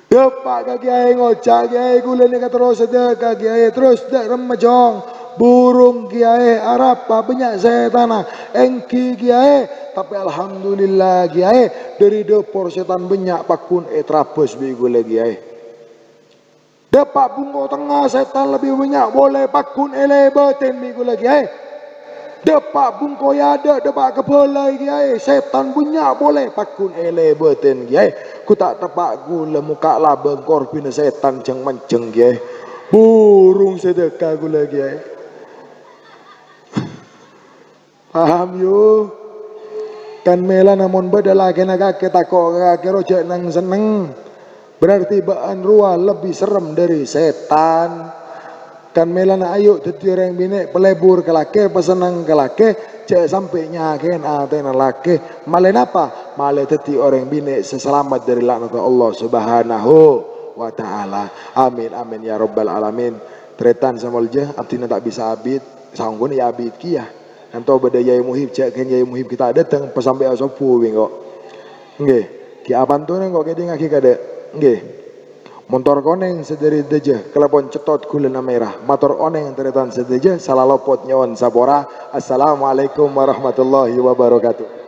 Dâpa' ka kèyaè ngoca', "Kèyaè, ghulâ nèka terro sadhâka, kèyaè, terros dâ' remma, Cong." "Burung, kèyaè, arapa bânnya' sètanna?" "Èngghi, kèyaè, tapè alhamdulillah, kèyaè, dâri dâpor sètan bânnya' pagghun ètrabâs bi' ghulâ, kèyaè." Dâpa' bungko tengnga sètan lebbi bânnya' polè pagghun èlèbâdhin bi' ghulâ, kèyaè. Dâpa' bungko è adâ', dâpa' ka bâlâi, kèyaè. Sètan bânnya' polè pagghun èlèbâdhin, kèyaè. Ghu ta' teppa' ghulâ mokka' labâng korbhina sètan jhâng-manjhâng, kèyaè. Burung sadhâka ghulâ, kèyaè. Paham, yu? Kan mèlana mon bâdâ lakèna kakè tako' ka kakè rowa jhâ' neng-senneng, berarti bâ'na rowa lebbi serrem dâri sètan. Kan mèlana ayo dhâddhi orèng binè' palebur ka lakè, pasenneng ka lakè, jhâ' sampè' nyakè'è atèna lakè. Malè napa? Malè dhâddhi orèng binè' sè salamet dâri laknadda Allah Subhanahu wa Ta'ala. Amin, amin, ya Rabbal Alamin. Tarètan sè molja, abdhina ta' bisa abit, saongghuna ya abit kèya. Ènto bâdâ Yaè Muhib, jhâ' ghân Yaè Muhib ghi' ta' dâteng, pas sampè' asobbhu bi' engko'. Ngghi, ghi' apantona engko' kèdingngaghi kadâ'. Ngghi. Montor konèng sè dâri dâjâ, kalabân cèttot ghulâna mèra. Mator onèng tarètan sadhâjâ, sala lopot nyo'on sapora. Assalamualaikum warahmatullahi wabarakatuh.